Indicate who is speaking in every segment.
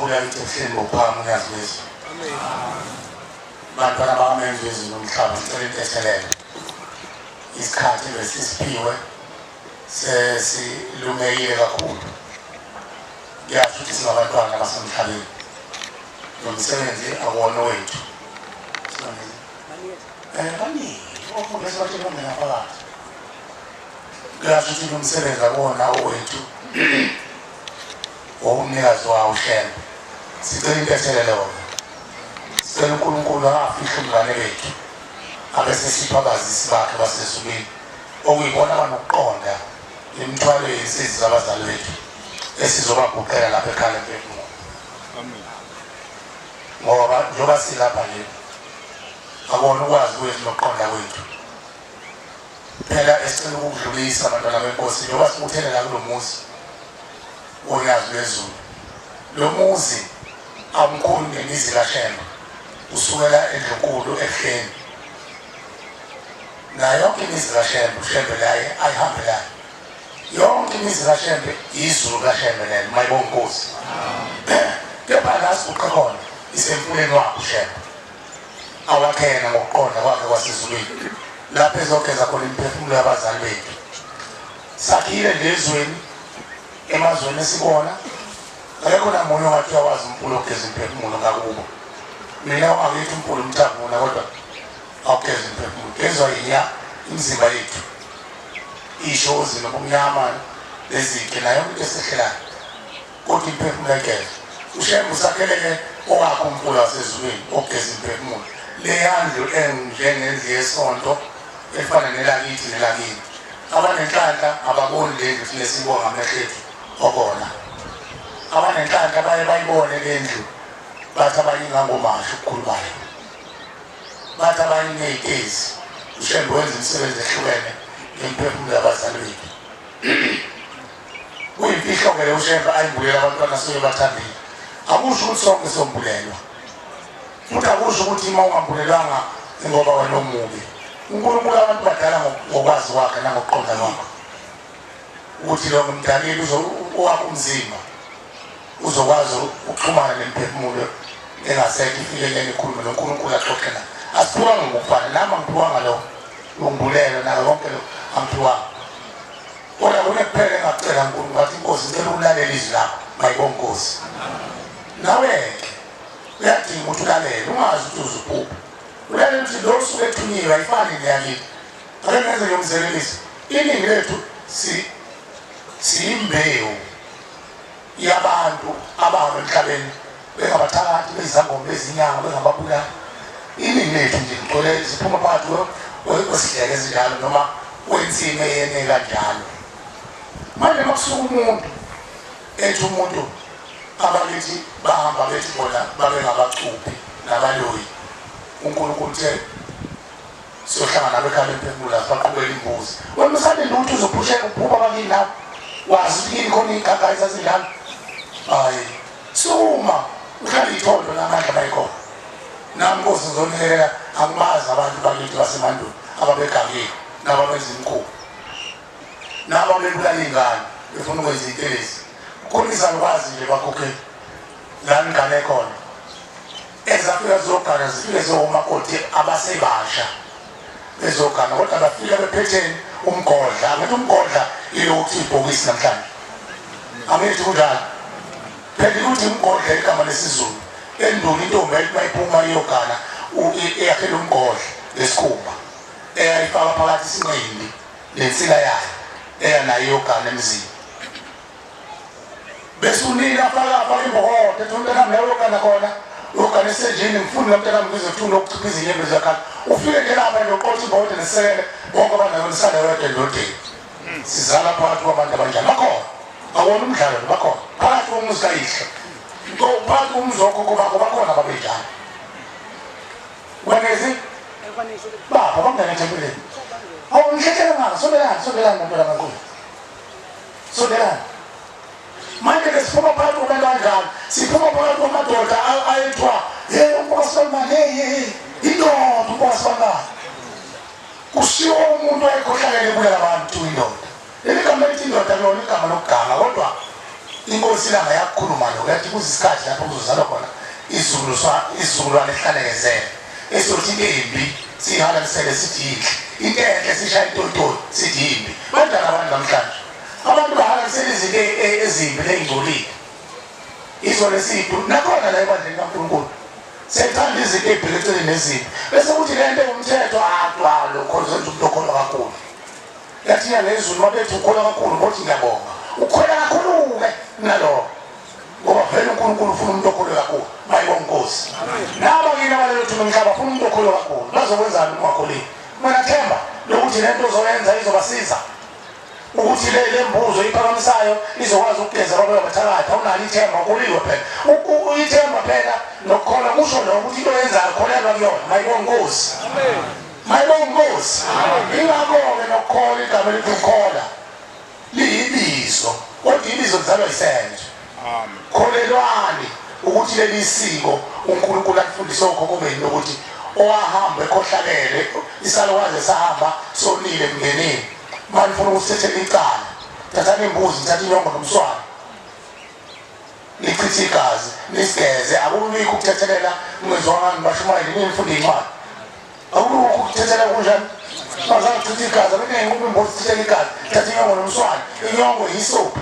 Speaker 1: Inkosi yakithi ebuhleni bokuphakama uNyazi lwezulu. Bantwana bakamenzi wezulu nomhlaba sicela intethelelo. Isikhathi besisiphiwe sesilumekile kakhulu. Kuyasho ukuthi singabantwana basemhlabeni. Lo msebenzi akuwona owethu. Baningi okhombe sibatshela bangena phakathi. Kuyasho ukuthi lo msebenzi akuwona owethu. Owumnikazi wawo uShembe. Sicela intethelelo-ke. Sicela uNkulunkulu afihle ubungane bethu. Abese sipha abazisi bakhe basezulwini okuyibona abanokuqonda imithwalo yezinsizi zabazali bethu esizobaguqela lapha ekhaya lemphefumulo. Ngoba njengoba silapha nje akona ukwazi kwethu nokuqonda kwethu. Phela esicela ukukudlulisa bantwana benkosi njengoba sibuthene la kulo muzi woNyazi lwezulu. Lo muzi awumkhulu ngemizi kaShembe usukela eNdlunkulu eBuhleni. Nayo yonke imizi kaShembe uShembe laye ayihambelayo. Yonke imizi kaShembe izulu kaShembe lelo mayibonga inkosi. Kepha la siguqe khona isemfuleni wakhe uShembe. Awakhena ngokuqonda kwakhe kwasezulwini lapho ezogeza khona imiphefumulo yabazali bethu. Sakhile nje ezweni emazweni esibona akekho namunye ongathi uyawazi umfula ogeza imiphefumulo ngakubo. Mina angithi umfula umthavuna kodwa awugeza imiphefumulo gezwa yinya imizimba yethu ishozi nobumnyama nezinto nayo into esehlelayo kodwa imiphefumulo ayigeza. UShembe usakheleke owakhe umfula wasezulwini ogeza imiphefumulo. Leya ndlu enjengendlu yesonto efana nelakithi nelakini. Abanenhlanhla ababoni le ndlu thina esiyibonga ngamehlo ethu okona. Abanenhlanhla baye bayibone le ndlu bathi abanye ingangomasha ubukhulu bayo. Bathi abanye iney'tezi. UShembe wenza imisebenzi ehlukene ngemiphefumulo yabazali bethu. Kuyimfihlo-ke le uShembe ayimbulela abantwana asuke ebathandile. Akusho ukuthi sonke sombulelwa. Futhi akusho ukuthi uma ungambulelwanga ingoba wena omubi. uNkulunkulu abantu badala ngokwazi kwakhe nangokuqonda kwakhe. Ukuthi lo ngimdalile owakho umzimba uzokwazi ukuxhumana nemiphefumulo engasekho ifike lena ikhulume noNkulunkulu axoxe naye. Asiphiwanga ngokufana, nami angiphiwanga lokho. Ungibulela nayo konke lokho angiphiwanga. Kodwa kunekuphela engakucela uNkulunkulu ngathi inkosi ngicela ukulalela izwi lakho mayibonga inkosi. Nawe-ke uyadinga ukuthi ulalele ungazi ukuthi uzuphupha. Ulalele ukuthi lo suke ethunyiwe ayifani neyakini. Ake ngenze nje umzekeliso. Iningi lethu si siyimbewu yabantu abahamba emhlabeni bengabathakathi beyizangoma bezinyanga bengababulali. Iningi lethu nje ligcwele ziphuma phakathi kwesidleke ezinjalo noma kwensimi eyene kanjalo. Manje makusuka umuntu ethi umuntu abakithi bahamba bethi bona babengabacuphi nabaloyi uNkulunkulu uthe siyohlangana nabo ekhaya lemphefumulo baqhubela imbuzi. Wena usalinde ukuthi uzophusheka uphuma bakini lapho wazi ukuthi kini khona iy'gagayi zazinjalo. Hhayi, sukuma uhlale ithondo namandla mayikhona. Nami Nkosi ngizonilekelela angibazi abantu bakithi basemandulo ababegangile nababenza imikhuba nababebulala iy'ngane befuna ukwenza iy'ntelezi. Kukhona izalukazi nje bakhokheli la ingane khona ezafika zizogana zifike zowomakoti abasebasha bezogana kodwa bafika bephetheni umgodla. Angithi umgodla ilokuthi ibhokisi namhlanje, angithi kunjalo? Phela ukuthi umgodla igama lesiZulu. Endulo intombi yayithi mayiphuma iyogana eyakhela umgodla lesikhumba eyayifaka phakathi isinqindi nensila yayo eya nayo iyogana emzini. Bese unina afaka afaka imbokodo ethi umntanami la uyogana khona uyogana esenjini ngifuni lo mntanami ngize kuthiwa ulokuchipha izinyembezi zakhala. Ufike nje lapha nje uqotha imbokodo nesekele bonke abantu nisale wedwa endodeni. Sizala phakathi kwabantu abanjani bakhona. Awona umdlalo lo bakhona phakathi komuzi kayihlo. Phakathi komuzi wokhokho bakho bakhona ababenjalo. Kwanezi baba bangena ethempelini. Awu ngihlehlela ngaka sondelani sondelani bantwana bankulu. Sondelani. Manje ke siphuma phakathi kwabantu kanjani? Siphuma phakathi kwamadoda ayethiwa hey umfokasibalibani hey hey indoda umfokasibalibani. Kushiwo umuntu wayekhohlakele ebulala abantu indoda. Leli gama elithi indoda lona igama lokuganga kodwa Inkosi ilanga yakukhuluma lokho yathi kuzisikhathi lapho kuzozalwa khona isizukulwane esihlanekezele esizothi into embi siyihalalisele sithi yinhle, into enhle sishaye intontoni sithi yimbi. Banjani abantu namhlanje? Abantu bahalalisela izinto ezimbi ney'ngcolile. Izwe lesidu nakhona la ebandleni kaNkulunkulu sethanda izinto ey'bheke eceleni nezimbi, bese kuthi le nto ewumthetho adwalo khona zenza umuntu okholwa kakhulu. Yathi inyanga yezulu uma bethi ukholwa kakhulu ngothi ngiyabonga. Ukholwa kakhulu-ke kunaloko. Ngoba vele uNkulunkulu ufuna umuntu okholwe kakhulu. Mayibonga inkosi. Naba kini abalelo thuna umhlaba ufuna umuntu okholwe kakhulu. Bazokwenzani uma ungakholiwe? Wena themba lokuthi le nto ozoyenza izobasiza. Ukuthi le le mbuzo iphakamisayo izokwazi ukugeza babe abathakathi. Awunalo ithemba ukholiwe phela. Ithemba phela nokukholwa kusho lokho ukuthi into oyenzayo kholelwa kuyona. Mayibonga inkosi. Amen. Mayibonga inkosi. Ingakho-ke nokukholwa igama elithi ukukholwa liyibizo, kodwa ibizo lizalwa isenzo. Kholelwani ukuthi leli siko uNkulunkulu alifundise okhokho benu ukuthi owahamba ekhohlakele isalukwazi esahamba sonile emndenini uma nifuna ukusithethela icala thathani imbuzi nithathe inyongo nomswane nichithe igazi nisigeze akubikho ukuthethelela kungenziwa ngani bashumayeli ninifunde incwadi Awukho ukuthethela kunjani? Bazachitha igazi, abaningi uma imbuzi ithethela igazi, thatha inyongo nomswane. Inyongo yisophu.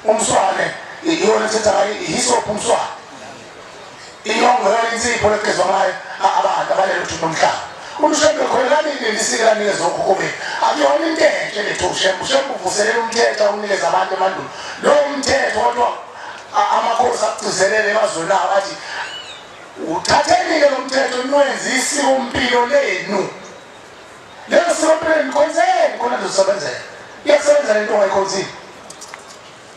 Speaker 1: Umswane iyona ethetha ngayo yisophu umswane. Inyongo yona insipho legezwa ngayo abantu abalele uthini nomhlaba. UMshembe kholelani leli siko lanikezwa okhokho bethu. Akuyona into enhle lethu uShembe. UShembe uvuselela umthetho awunikeza abantu emandulo. Lowo mthetho kodwa amakhosi akugcizelele emazweni awo athi Uthatheni-ke lo mthetho niwenze isikompilo lenu. Lelo sikompilo nikhonzeni khona lizosebenzela. Iyakusebenzela into ongayikhonzile.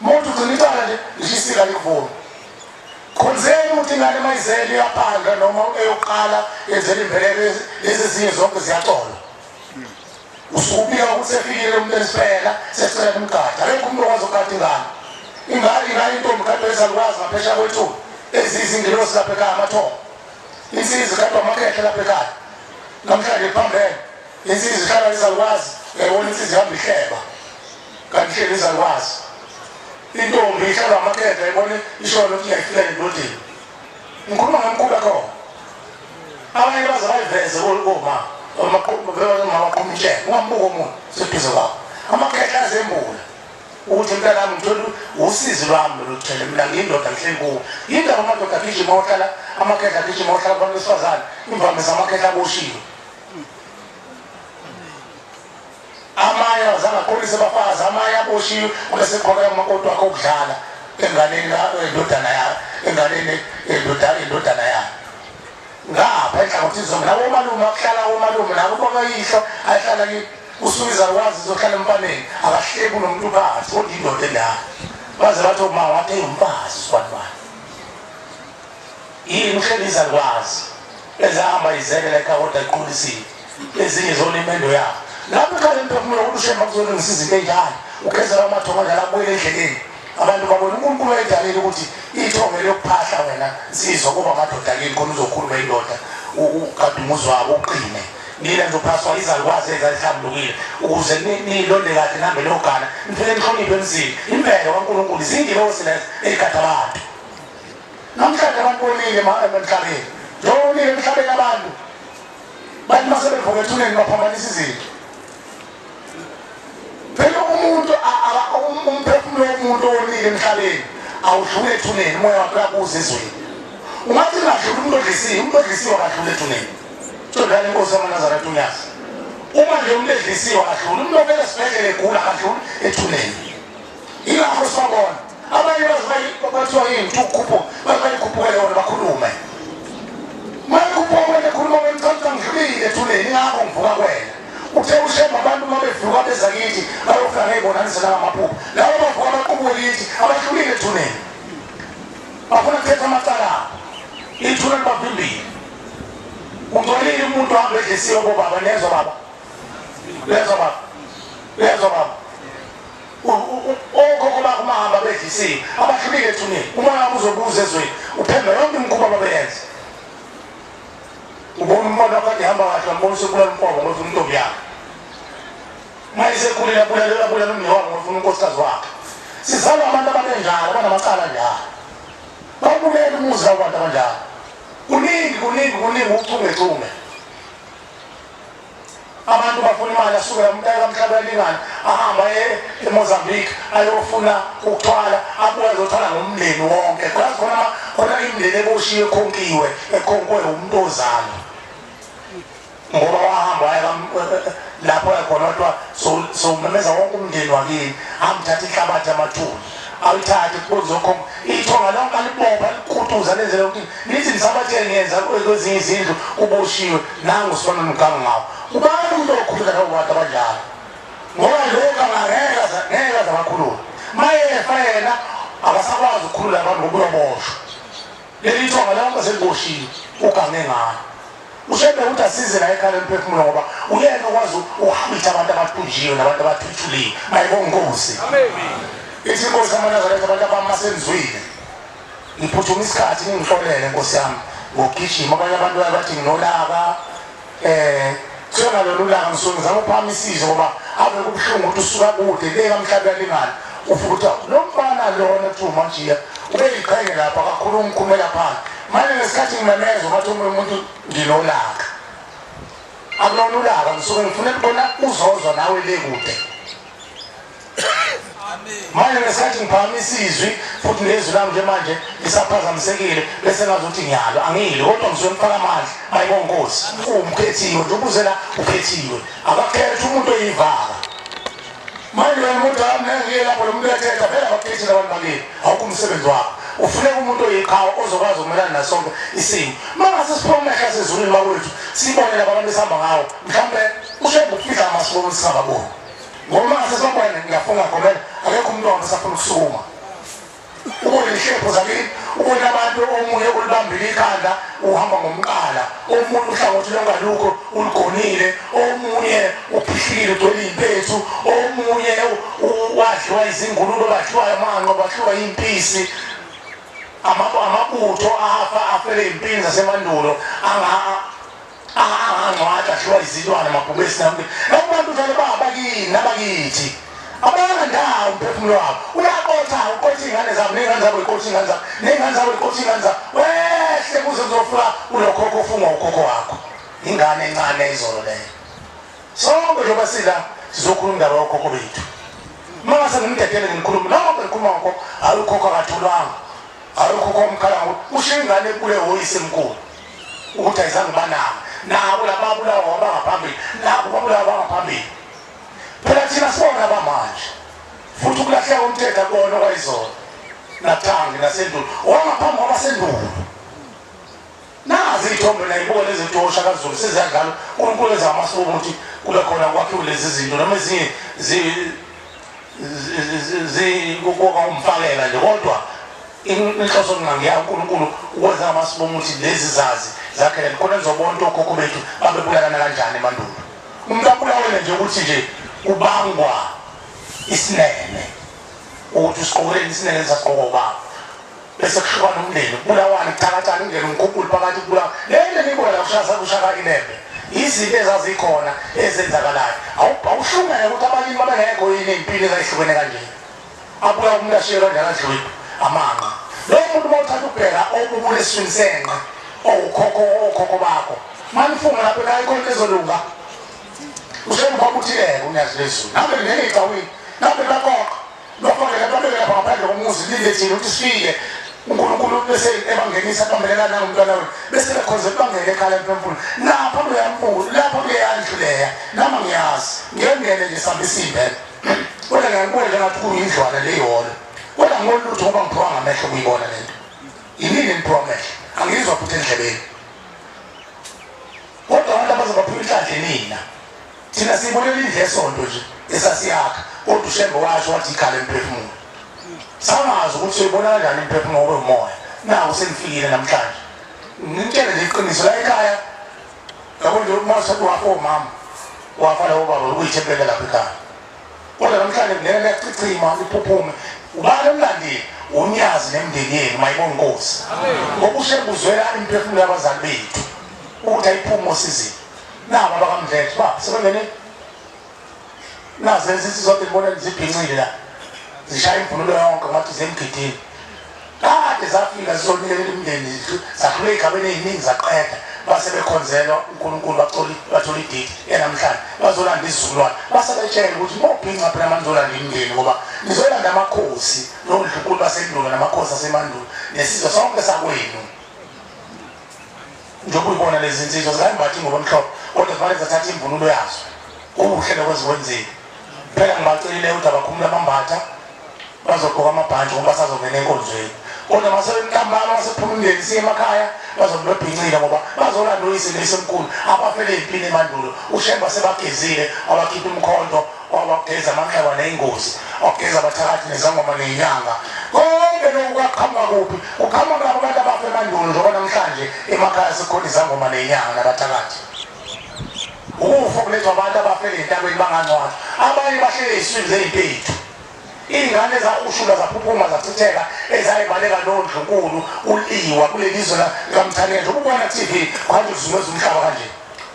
Speaker 1: Umuntu ugcina icala nje ngisho isika likuvuma. Khonzeni ukuthi ingane mayizele iyaphandla noma eyokuqala yenzela imbeleko lezi ezinye zonke ziyacolwa. Usubika ukuthi sefikile umuntu esifela sesicela kumgada. Akekho umuntu okwazi ukugada ingane. Ingane ingane intombi kade ezalukwazi ngaphesheya kwethuna. Eziyizingilosi lapha ekhaya amathongo. Insizwa igadwa amakhehle lapha ekhaya. Namhlanje kuphambene. Insizwa ihlala izalukwazi, uyayibona insizwa ihamba ihleba. Kanti ihleli izalukwazi. Intombi ihlala amakhehle ayibone ishona ukuthi iyayifikela endodeni. Ngikhuluma ngemkhuba khona. Abanye baze bayiveze koma omama qhuma intshebe ungambuki omunye seduze kwakho. Amakhehla azembula ukuthi mntanami ngithola usizi lwami lolu thele mina ngiyindoda ngihleli kuwo. Yindaba amadoda agijima ohlala amakhehla agijima ohlala kubantu besifazane imvamisa amakhehla aboshiwe. Amanye azange aqolise abafazi, amanye aboshiwe abeseqoka umakoti wakhe okudlala enganeni endodana yakhe, enganeni endodana indodana yakhe. Ngapha enhlangothini zonke nabo omalume akuhlala omalume nabo bakayihlo ahlala ki usuke izalukwazi izohlala emfaneni akahleki unomuntu phakathi kodwa indoda endala baze bathi uma wathi engumfazi sibanibani yini uhleli izalukwazi ezahamba izekela ekhaya kodwa iqhulisile ezinye zona imendo yabo lapho ekhaya emphefumulo ukuthi ushemba kuzolungisa izinto ey'njalo ugezela amathongo njalo abuyele endleleni abantu babona uNkulunkulu wayedalile ukuthi ithongo eliyokuphahla wena nsizwa kuba amadoda kini khona uzokhuluma indoda ukade umuzi wabo uqine nina nizophaswa izalukwazi ezazihlambulukile ukuze niyilonde kahle nihambe niyogana nifike nihloniphe emzini imvelo kaNkulunkulu izingilosi lezo ey'gada abantu Namhlanje abantu bonile emhlabeni. Njengoba bonile emhlabeni abantu. Bathi uma sebevuka ethuneni baphambanisa izinto. Phela umuntu umphefumulo womuntu owonile emhlabeni awudluli ethuneni umoya wakhe uyabuza ezweni. Ungathi ungadluli umuntu odlisiwe, umuntu odlisiwe akadluli ethuneni. Tshondani inkosi yamaNazaretha uNyazi. Uma nje umuntu edlisiwe akadluli, umuntu ovele esibhedlela egula akadluli ethuneni. Yingakho sibabona abanye baze bathiwa yini ukuthi ukukhuphuka baze bayikhuphukele yona bakhulume. Mayikhuphuka wena ekhuluma wena cha ngidlulile ethuneni ingakho ngivuka kuwena. Uthe uShembe abantu uma bevuka beza kithi bayofika ngey'bonaniso nangamaphupho. Labo bavuka baqubuke kithi abahlulile ethuneni. Bafuna kuthetha amacala abo. Ithuna libavimbile. Ungcolile umuntu ohambe edlisiwe bobaba nezwa baba. Uyezwa baba? Uyezwa baba? Okhokho bakho mahamba bedlisiwe abahlulile ethuneni. Umoya wami uzobuza ezweni uphembe yonke imikhuba ababeyenza. Ubona umfana wakho kade ehamba kahle wambona usebulala umfowabo ngoba ufuna intombi yakhe. Uma esekhulile abulale abulala umnewabo ngoba ufuna unkosikazi wakhe. Sizalwa abantu ababenjalo, abanamacala njalo. Bawubukela umuzi labo bantu abanjalo. Kuningi kuningi kuningi uchungechunge. Abantu bafuna imali asukela umuntu ayeka mhlaba uyalingana ahamba aye eMozambique ayofuna ukuthwala abuye azothwala ngomndeni wonke. Khona khona khona imindeni eboshiwe ekhonkiwe ekhonkwe umuntu ozalo. Ngoba wahamba waya lapho yakhona kwathiwa sowumemeza wonke umndeni wakini amthatha inhlabathi yamathuna awuyithathe kuzokhomba ithonga lonke alibopha alikutuza lenzele ukuthi nithi nisabatshele ngiyenza kwezinye izindlu kuboshiwe nangu sifana nomganga ngawo ubani umuntu okhulula labo bantu abanjalo ngoba lokhu angangeke ngeke aze abakhulule mayefa yena akasakwazi ukukhulula abantu ngoba uyoboshwa leli thonga lonke seliboshiwe ugange ngalo ushembe ukuthi asize la ekhaya lomphefumulo ngoba uyena okwazi ukuhabitha abantu abathunjiwe nabantu abathuthuliwe mayibonga inkosi ithi inkosi amanazaretha abantu abamasenzwile ngiphuthuma isikhathi ningixolele nkosi yami ngokugijima abanye abantu baye bathi nginolaka eh kuyona lolu laka ngisuke ngizama ukuphakamisa izwi ngoba ave kubuhlungu ukuthi usuka kude le kamhlaba uyalingana ufike ukuthi lo mfana lona kuthiwa umanjiya ube yiqhenge lapha kakhulu ungikhumela phansi manje ngesikhathi ngimemeza bathi omunye umuntu nginolaka akulona ulaka ngisuke ngifuna ukubona uzozwa nawe le kude manje ngesikhathi ngiphakamisa izwi futhi nezwi lami nje manje lisaphazamisekile bese ngazi ukuthi ngiyalo angili kodwa ngisuke ngifaka amandla mayibonga inkosi umkhethiwe nje ubuze la ukhethiwe akakhetha umuntu oyivaka manje wena umuntu ngiye lapho lo muntu uyathetha vele abakhethile abantu bakini awukho umsebenzi wakho ufuneka umuntu oyiqhawe ozokwazi ukumelana nasonke isimo uma ngase siphume amehlo asezulwini bakwethu sibone laba abantu esihamba ngawo mhlawumbe ushembe ukufihla amasiko ukuthi singababoni ngoba uma ngase sibabone ngiyafunga gomela akekho umuntu wami osafuna ukusukuma ubone iy'hlepho zakini ubone abantu omunye ulibambile ikhanda uhamba ngomqala omunye uhlangothi longalukho uligonile omunye uphihlile ugcwele iy'mpethu omunye wadliwa izingulube badliwa amanqo badliwa iy'mpisi amabutho afa afele iy'mpini zasemandulo angangcwatshwa adliwa izilwane amabhubesi nami labo bantu njalo babakithi nabakithi abanga ndawo umphefumulo wabo uyaqotha uqotha iy'ngane zabo ney'ngane zabo iqotha iy'ngane zabo ney'ngane zabo iqotha iy'ngane zabo wehle kuze kuzofika kulokhokho ofungwa ukhokho wakho ingane encane izolo leyo sonke njengoba sila sizokhuluma indaba yokhokho bethu uma ngase ngimdedele ngikhuluma noma ngikhuluma ngokhokho hayi ukhokho akatholwanga hayi ukhokho omkhala ngokuthi ushiye ingane ekule woyisemkhulu ukuthi ayizange banaka nabo lababulawa wabangaphambili nabo babulawa bangaphambili phela thina sibona abamanje futhi ukulahleka umthetho akubona okwayizolo nathangi nasendulo wangaphambi kwabasendulo nazi iy'thombe nayibuka lezi zinto oshakazulu seziyadlala unkulunkulu enza amasuku ukuthi kube khona kwakhiwe lezi zinto noma ezinye umfakela nje kodwa inhloso ngqangi yayo uNkulunkulu ukwenza ngamasibomu ukuthi lezi zazi zakhele khona nizobona ukuthi okhokho bethu babebulalana kanjani emandulo umuntu abulawele nje ukuthi nje kubangwa isinene ukuthi usiqokeleni isinene esasiqokwa ubaba bese kuhlukana umndeni kubulawana kuthakathana ingene umkhukhulu phakathi kubulawa le nto eniyibona la kushasa kushaka ilembe izinto ezazikhona ezenzakalayo awuhlungeke ukuthi abanye babengekho yini ey'mpini ezayihlukene kanje abuya umuntu ashiye kanjalo adliwe amanqa lowo muntu uma uthatha ukubheka obubula esiswini senqe owukhokho okhokho bakho manifunga lapho ekhaya ikhona into ezolunga usemkhokho uthileke unyazi lwezulu nambe ngeke igcawini nambe baqoqa bafake babeke lapha ngaphandle komuzi linde thina ukuthi sifike uNkulunkulu bese ebangenisa bambelelana nangomntwana wenu bese bekhonze bangene ekhala emphefumulo lapha kuleya lapha kuleya ndlu leya nami ngiyazi ngiyengene nje sihamba isimbele kodwa ngiyakubona njengathi kuyindlwana leyiholo kodwa ngibona lutho ngoba ngiphiwa ngamehlo kuyibona le nto yinini ngiphiwa amehlo angiyizwa futhi endlebeni kodwa abantu abazobaphiwa inhlanhla nina thina siyibonela indlu yesonto nje esasiyakha kodwa ushembe washo wathi ikhala emphefumulo sangazi ukuthi soyibona kanjani imphefumulo ngoba umoya naku senifikile namhlanje ngitshele nje iqiniso la ekhaya yabo nje uma usathi wafa omama wafa labo baba kuyithempele lapha ekhaya kodwa namhlanje ngeke liyachichima liphuphume ubani omlandile unyazi nemndeni yenu mayibonga inkosi ngoba ushembuzwela imiphefumulo yabazali bethu ukuthi ayiphume osizini nabo abakamdlethe ba sebengene nazi lezi zodwa ngibona zibhincile la Zishaya imvunulo yonke ngathi zemgidini. Kade zafika zizonikelela imindeni, zahlula ey'gabeni ey'ningi zaqeda, base bekhonzelwa uNkulunkulu bathola bathola ididi yanamhlanje bazolanda isizukulwane base betshela ukuthi mobhinca phela manje nizolanda imindeni ngoba nizolanda amakhosi nondlunkulu basendulo namakhosi asemandulo nesizwe sonke sakwenu. Njengoba uyibona lezi zinsizwa zingayimbathi ingubo emhlophe kodwa zimane zathatha imvunulo yazo. Kuhle lokho ezikwenzile. Phela ngibacelile ukuthi abakhumule amambatha bazogqoka amabhantshi ngoba basazongena enkonzweni. Kodwa masebentambama masephuma imindeni siye emakhaya bazobe bebhincile ngoba bazolanda uyise noyisemkhulu abafele empini emandulo. UShembe sebagezile abakhipha umkhonto wabageza amanxeba ney'ngozi wageza abathakathi nezangoma ney'nyanga. Konke lokhu kwaqhamuka kuphi? Kuqhamuka kulabo bantu abafa emandulo njengoba namhlanje emakhaya sekukhona izangoma ney'nyanga nabathakathi. Ukufa okulethwa abantu abafele entabeni bangangcwatshwa. Abanye bahlele eziswini zey'mpethu. Iy'ngane ezahushulwa zaphuphuma zachitheka ezayibaleka nondlunkulu uliwa kuleli zwe likaMthaniya njengoba ubona ku-TV kuhanjwa kuzungeza umhlaba kanje.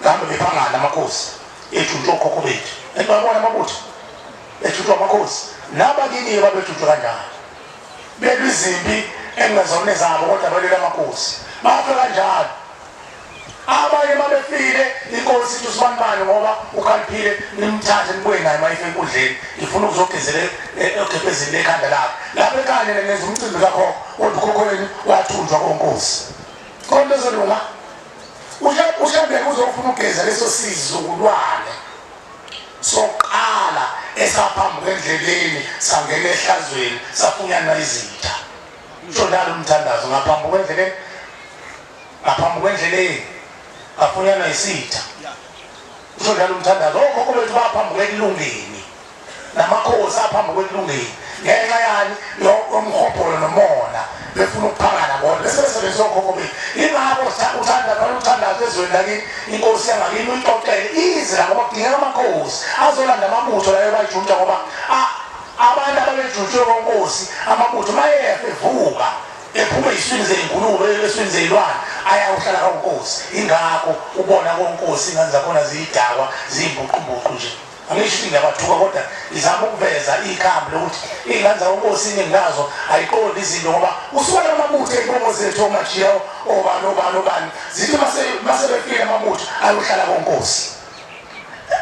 Speaker 1: Ngahambe bephangana amakhosi ejutshwa okhokho bethu. Enibabona amabutho ejutshwa amakhosi. Nabakini-ke babejutshwe kanjalo. Belwa izimpi engezona ezabo kodwa balwela amakhosi. Bafe kanjalo. Abanye babefile inkosi ithi usibanibani ngoba ukhaliphile nimthathe nibuye naye mayife enkundleni ifuna ukuzogezela egebhezini lekhanda lakhe lapha ekhaya nina nenza umcimbi kakhokho kodwa ukhokho wenu wathunjwa konkosi konke ezolunga ushembeke uzofuna ukugeza leso sizukulwane sokuqala esaphambi kwendleleni sangena ehlazweni safunyanwa izitha usho njalo umthandazo ngaphambi kwendleleni ngaphambi kwendleleni afunyanwa isitha usho njalo umthandazo okhokho bethu baphambuka ekulungeni namakhosi aphambuka ekulungeni ngenxa yani yomhobholo nomona befuna ukuphangana bona bese besebenzisa okhokho bethu ingakho uthanda fanele uthandaze ezweni lakini inkosi yangakini uyixoxele ize la ngoba kudingeka amakhosi azolanda amabutho layo bayijunta ngoba abantu ababejutshwe konkosi amabutho mayefa evuka ephuma eyiswini zey'ngulube eswini zey'lwane ayawuhlala konkosi ingakho ubona konkosi ingane zakhona ziyidakwa ziyimbuqumbuqu nje angisho ukuthi ngiyabathuka kodwa ngizama ukuveza ikhambi lokuthi iy'ngane zakonkosi iningi lazo ayiqondi izinto ngoba usuka amabutho ey'nkomo zethu omajiya obani obani obani zithi mase befile amabutho ayohlala konkosi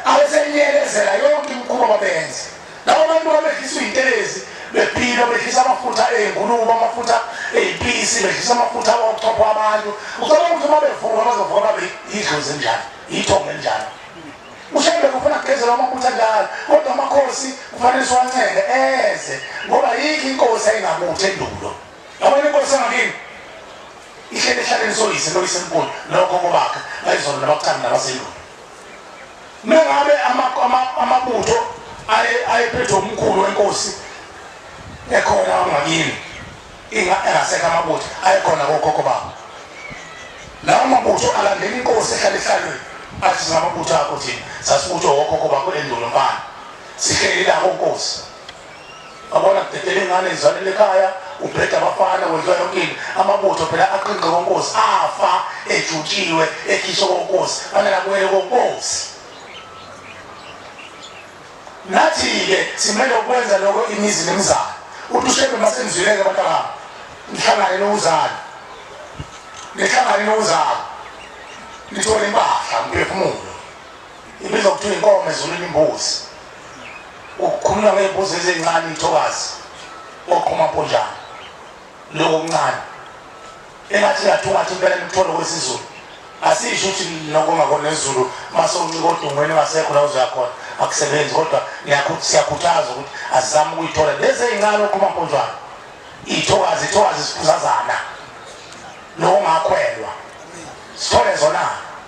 Speaker 1: abesenyelezela yonke imikhuba babenze Labo bantu babedliswa iy'ntelezi bephila bedlisa amafutha ey'ngulube amafutha ey'mpisi bedlisa amafutha okuchopha abantu ucabanga ukuthi uma bevuka bazovuka babe yidlozi enjani yithongo enjani ushembe kufuna kugezelwa amafutha njalo kodwa amakhosi kufanele siwancele eze ngoba yikho inkosi ayingabuthi endulo yabona inkosi engakini ihlele ehlaleni soyise noyisemkhulu nokhokho bakhe bayizona nabakuthanda nabasendulo Mengabe amabutho ayephethwe umkhulu wenkosi ekhona ongakini engasekho amabutho ayekhona kokhokho babo lawo mabutho alandela inkosi ehlala ehlalweni athi singamabutho akho thina sasibutho wokhokho bakho endulo mfana sihleli la konkosi Wabona kudedela ingane izalele ekhaya ubheda abafana wenziwa yonke into amabutho phela aqinqe konkosi afa ejutshiwe ekhishwe konkosi fanele abuyele konkosi nathi-ke simele ukwenza lokho imizi nemizana uthi ushembe masenizwileke abantabami nihlangane nowuzalo nihlangane nowuzalo nithole impahla umphefumulo ibizwa kuthiwa inkomo ezulwini imbuzi Ukukhuluma ngey'mbuzi ezincane ithokazi oqhuma mponjana lokho okuncane engathi ingathungathi impela imitholo kwesiZulu asisho ukuthi nokungakhona nezulu mase uncika odungweni ungasekho la uzoya khona akusebenzi kodwa siyakhuthaza ukuthi asizame ukuyithola lezi ey'ncane oqhuma mponjwana ithokazi ithokazi siphuzazana nokungakhwelwa sithole zona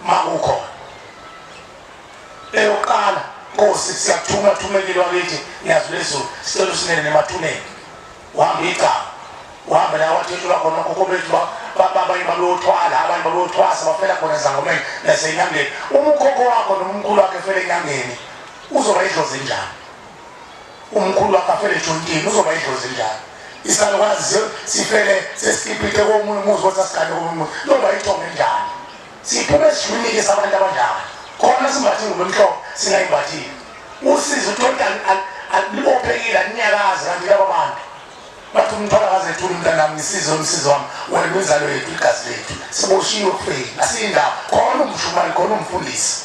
Speaker 1: makukhona Eyokuqala, Nkosi siyakuthuma thumekile wakithi nyazi lwezulu sicela usinene emathuneni. Uhamba igama. Uhambe la wathethulwa khona okhokho bethu abanye babeyothwala abanye babeyothwasa bafela khona ezangomeni nasenyangeni. Uma ukhokho wakho noma umkhulu wakho efela enyangeni uzoba idlozi njani? Umkhulu wakho afele ejontini uzoba idlozi njani? Isalukazi sifele sesikipite komunye umuzi kodwa sigane komunye umuzi loba ithongo enjani? Siphuma esijwini-ke sabantu abanjalo. Khona simbathe ingubo emhlophe singayimbathile. Usizi uthole ukuthi Libophekile, alinyakazi kanti laba bantu bathi umthwala kaze ethule umntanami, ngisize umsizi wami, wena inzalo yethu, igazi lethu, siboshiwe kufeni, asiyindawo khona umshumayeli, khona umfundisi.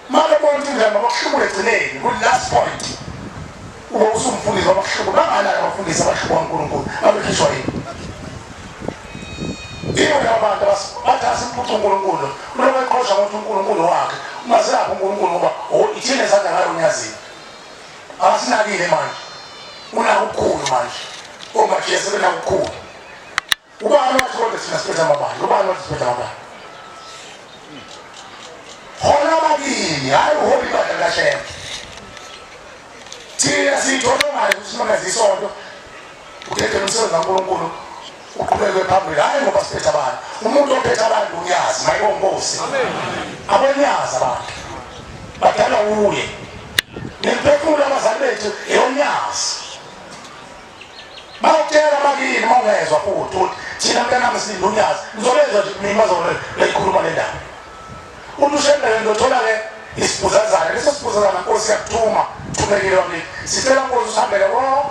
Speaker 1: Mabebona ukuthi njani mabakuhlubule egcineni ku-last point ube usumfundisi, babakuhlubula bangalala abafundisi abahlubuka uNkulunkulu babekhishwa yini? Yibo laba bantu bathi asimphuca uNkulunkulu, uloku eqhosha ngokuthi uNkulunkulu wakhe ungazelaphi uNkulunkulu ngoba ithini esanda ngayo unyazini asinakile manje, unakukhulu manje omajesu benakukhulu. Ubani wathi kodwa thina siphethe amabandla? Ubani wathi siphethe amabandla? Hola abakini, hhayi uholi ibandla likaShembe. Thina siyithole manje ukuthi simemeze isonto, udedele umsebenzi kaNkulunkulu uqhubeke phambili, hhayi ngoba siphethe abantu. Umuntu ophethe abantu unyazi, mayibonkosi. Abonyazi abantu badalwa wuye. Nemphefumulo abazali bethu eyonyazi. Bawutshela abakini uma ungezwa futhi ukuthi thina mntanami silinde unyazi, ngizobezwa nje mina bazobe beyikhuluma le ndaba. Uthi ushembele ngizothola-ke isibhuzazana, leso sibhuzazana nkosi siyakuthuma, thumekile wakithi. Sicela nkosi usihambele ko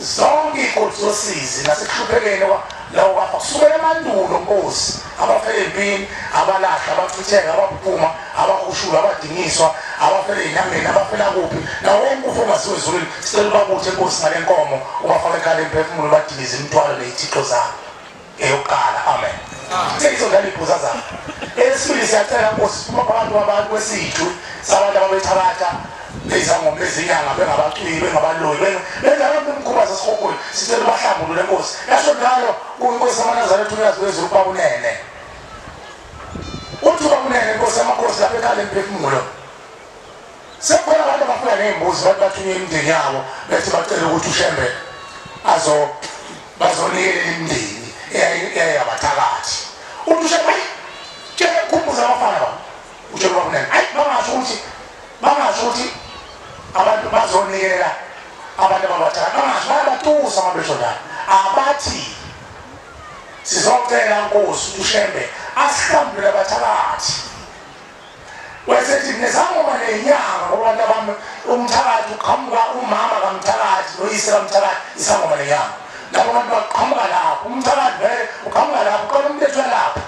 Speaker 1: zonke iy'godi zosizi nasekuhluphekeni lawo bafa kusukela emandulo nkosi, abafela empini, abalahla, abachitheka, abaphuma, abahushulwa, abadingiswa, abafela ey'nyangeni, abafela kuphi, nawo wonke ufa ongaziwa ezulwini. Sicela ubabuthe nkosi ngale nkomo, ubafake ekhala emphefumulo, ubadilize imithwalo ney'thixo zabo. Eyokuqala, amen. Seyizodlala iy'bhuza zabo. Eyesibili, siyacela nkosi, siphuma phakathi kwabantu kwesithu sabantu ababethakatha bezangoma bezinyanga, bengabacwiyi, bengabaloyi, benza yonke imikhuba zasihogweni. Sicela ubahlambulule nkosi. Yasho njalo inkosi yamaNazaretha uNyazi lwezulu uBaba uNene. Uthi uBaba uNene inkosi yamakhosi lapha ekhala emphefumulo. Sekukhona abantu abafika ney'mbuzi, bathi bathunywe imindeni yabo, bethi bacela ukuthi uShembe azo bazonikela imindeni eyayabathakathi. Uthi uShembe, ayi tshela khumbuza abafana ba utshela uBaba uNene, ayi bangasho ukuthi abantu bazonikela abantu ababathakathi, bangasho, bayabatusa uma besho njalo. Abathi sizocela nkosi ukuthi uShembe asihlambulule abathakathi. Wayesethi nezangoma nenyanga ngoba abantu abami umthakathi uqhamuka umama kamthakathi noyise kamthakathi, isangoma nenyanga. Labo bantu baqhamuka lapho, umthakathi vele uqhamuka lapho, uqala umuntu ethu lapho.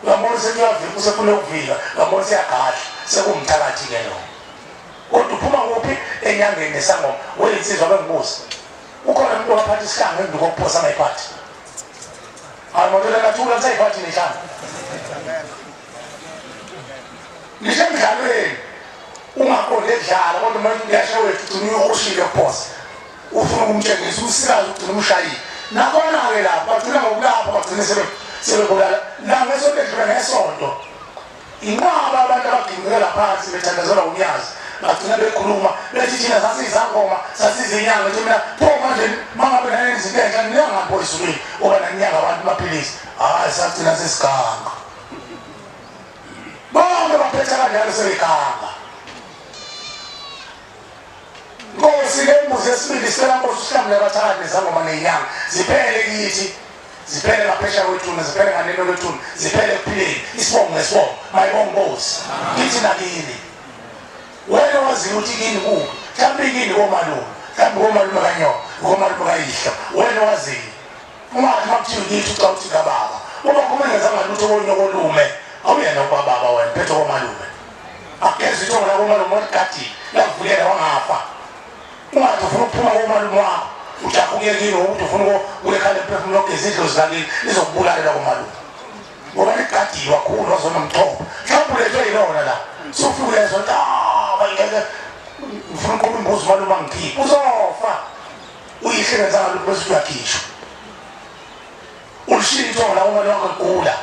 Speaker 1: Uyambona sethi uyavika, usefuna ukuvika, uyambona seyagadla, sekuwumthakathi-ke lo. Kodwa uphuma kuphi? Enyangeni nesangoma. Weyinsizwa bengibuza. Ukhona umuntu owaphatha isihlangu induku okuphosa angayiphathi? Hayi moto lena thula nisayiphathi nehlangu. Ngisho emdlalweni ungaqonde kudlala kodwa uma uyasha wethu ugcina uyohoshile kuphosa. Ufuna ukumtshengisa umsikazi ugcina umshayile. Nakhona-ke lapho bagcina ngokulapha bagcine sebebulala. La ngesonto edlule ngesonto inqwaba abantu abagingqikela phansi bethandazelwa unyazi bagcina bekhuluma bethi thina sasiyizangoma sasizinyanga, ngithi mina pho manje mangabe nanenza into enhle niyangapho ezulwini oba naninyanga abantu maphilisi, hhayi sagcina sesiganga bonke baphetha kanjalo sebeganga. Nkosi le mbuzi yesibili sicela nkosi usihlambule abathakathi nezangoma ney'nyanga ziphele kithi, ziphele ngaphesheya kwethuna, ziphele nganeno lwethuna, ziphele ekuphileni, isibongo ngesibongo. Mayibonge nkosi kithi nakini. Wena waziyo ukuthi kini kuphi, mhlawumbe kini komalume, mhlawumbe komalume kanyoko, komalume kayihlo, wena waziyo. Ungathi uma kuthiwa kithi uca uthi kababa, uma khuma engenzanga lutho konyokolume, awuyena ubababa wena, phethe komalume. Ageza ithongo lakomalume waligadile, lavulela wangafa. Ungathi ufuna ukuphuma komalume wakho, ujaha ukuye kini ngokuthi ufuna ukuya ekhaya lemphefumulo ogeza idlozi lakini, lizokubulalela komalume. Ngoba ligadiwe kakhulu wazona mthombo. Mhlawumbe ulethwe yilona la. Sufika uyezwa ukuthi ah ngeke ngifuna ukuqhuba imbuzi umalume angikhiphe. Uzofa. Uyihle ngenzanga lutho bese uyakhishwa. Ulishiya ithongo la umalume wakho egula.